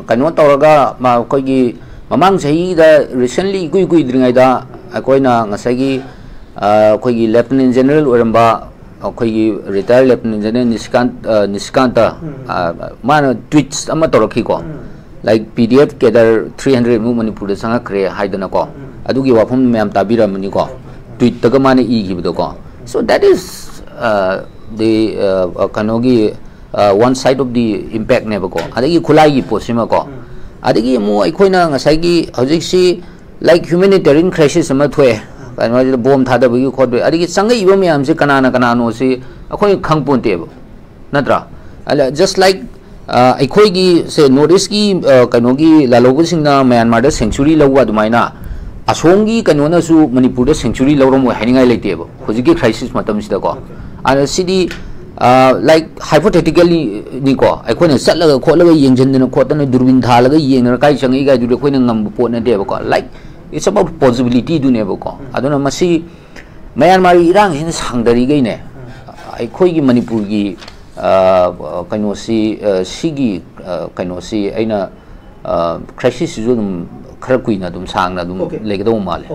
ꯀꯩꯅꯣ ꯇꯧꯔꯒ, ꯃ-, ꯑꯩꯈꯣꯏꯒꯤ ꯃꯃꯥꯡ ꯆꯍꯤꯗ, recently, ꯏꯀꯨꯏ ꯀꯨꯏꯗ꯭ꯔꯤꯉꯩꯗ ꯑꯩꯈꯣꯏꯅ ꯉꯁꯥꯏꯒꯤ, ꯑ, ꯑꯩꯈꯣꯏꯒꯤ Lieutenant General ꯑꯣꯏꯔꯝꯕ ꯑꯩꯈꯣꯏꯒꯤ retired Lieutenant General ꯅꯤꯁꯤꯀꯥꯟ-, ꯑ, ꯅꯤꯁꯤꯀꯥꯟꯇ, ꯑ, ꯃꯥꯅ tweets ꯑꯃ ꯇꯧꯔꯛꯈꯤꯀꯣ꯫ Like, P D F cadre three hundred ꯃꯨꯛ ꯃꯅꯤꯄꯨꯔꯗ ꯆꯪꯉꯛꯈ꯭ꯔꯦ ꯍꯥꯏꯗꯅꯀꯣ꯫ ꯑꯗꯨꯒꯤ ꯋꯥꯐꯝ ꯃꯌꯥꯝ ꯇꯥꯕꯤꯔꯝꯃꯅꯤꯀꯣ꯫ Tweetꯇꯒ ꯃꯥꯅ ꯏꯈꯤꯕꯗꯣꯀꯣ꯫ So that is, uh, the, uh, uh, ꯀꯩꯅꯣꯒꯤ, uh, one side of the impactꯅꯦꯕꯀꯣ꯫ ꯑꯗꯒꯤ ꯈꯨꯠꯂꯥꯏꯒꯤ ꯄꯣꯠꯁꯤꯃꯀꯣ꯫ ꯑꯗꯒꯤ ꯑꯃꯨꯛ ꯑꯩꯈꯣꯏꯅ ꯉꯁꯥꯏꯒꯤ ꯍꯧꯖꯤꯛꯁꯤ, like, humanitarian crisis ꯑꯃ ꯊꯣꯛꯑꯦ꯫ ꯀꯩꯅꯣ ꯍꯥꯏꯁꯤꯗ ꯕꯣꯝ ꯊꯥꯗꯕꯒꯤ ꯈꯣꯠꯄꯒꯤ, ꯑꯗꯒꯤ ꯆꯪꯉꯛꯏꯕ ꯃꯌꯥꯝꯁꯦ ꯀꯅꯥꯅ ꯀꯅꯥꯅꯣꯁꯤ ꯑꯩꯈꯣꯏ ꯈꯪ ꯄꯣꯟꯇꯦꯕ, ꯅꯠꯇ꯭ꯔꯥ? ꯑꯗ just like ꯑꯩꯈꯣꯏꯒꯤ ꯁꯦ ꯅꯣꯔꯠ ꯏꯁꯀꯤ ꯀꯩꯅꯣꯒꯤ ꯂꯥꯜꯍꯧꯕꯁꯤꯡꯅ ꯃ꯭ꯌꯥꯟꯃꯥꯔꯗ ꯁꯦꯡꯆꯨꯔꯤ ꯂꯧꯕ ꯑꯗꯨꯃꯥꯏꯅ ꯑꯁꯣꯝꯒꯤ ꯀꯩꯅꯣꯅꯁꯨ ꯃꯅꯤꯄꯨꯔꯗ ꯁꯦꯡꯆꯨꯔꯤ ꯂꯧꯔꯝꯃꯣꯏ ꯍꯥꯏꯅꯤꯡꯉꯥꯏ ꯂꯩꯇꯦꯕ ꯍꯧꯖꯤꯛꯀꯤ ꯀ꯭ꯔꯥꯏꯁꯤꯁ ꯃꯇꯝꯁꯤꯗꯀꯣ꯫ ꯑꯗ ꯁꯤꯗꯤ ꯂꯥꯏꯛ ꯍꯥꯏꯄꯣꯊꯦꯇꯤꯀꯦꯜꯂꯤꯅꯤꯀꯣ, ꯑꯩꯈꯣꯏꯅ ꯆꯠꯂꯒ ꯈꯣꯠꯂꯒ ꯌꯦꯡꯁꯤꯟꯗꯅ ꯈꯣꯠꯇꯅ ꯗꯨꯔꯕꯤꯟ ꯊꯥꯜꯂꯒ ꯌꯦꯡꯗꯅ ꯀꯥꯏ ꯆꯪꯉꯛꯏ ꯀꯥꯏꯗꯨꯗꯤ ꯑꯩꯈꯣꯏꯅ ꯉꯝꯕ ꯄꯣꯠ ꯅꯠꯇꯦꯕꯀꯣ꯫ Like it's about possibilityꯗꯨꯅꯦꯕꯀꯣ꯫ ꯑꯗꯨꯅ ꯃꯁꯤ ꯃ꯭ꯌꯥꯟꯃꯥꯔꯒꯤ ꯏꯔꯥꯡꯁꯤꯅ ꯁꯥꯡꯗꯔꯤꯈꯩꯅꯦ ꯑꯩꯈꯣꯏꯒꯤ ꯃꯅꯤꯄꯨꯔꯒꯤ ꯀꯩꯅꯣꯁꯤ, ꯁꯤꯒꯤ ꯀꯩꯅꯣꯁꯤ ꯑꯩꯅ ꯀ꯭ꯔꯥꯏꯁꯤꯁꯁꯤꯁꯨ ꯑꯗꯨꯝ ꯈꯔ ꯀꯨꯏꯅ ꯑꯗꯨꯝ ꯁꯥꯡꯅ ꯑꯗꯨꯝ ꯂꯩꯒꯗꯧꯕ ꯃꯥꯜꯂꯦ꯫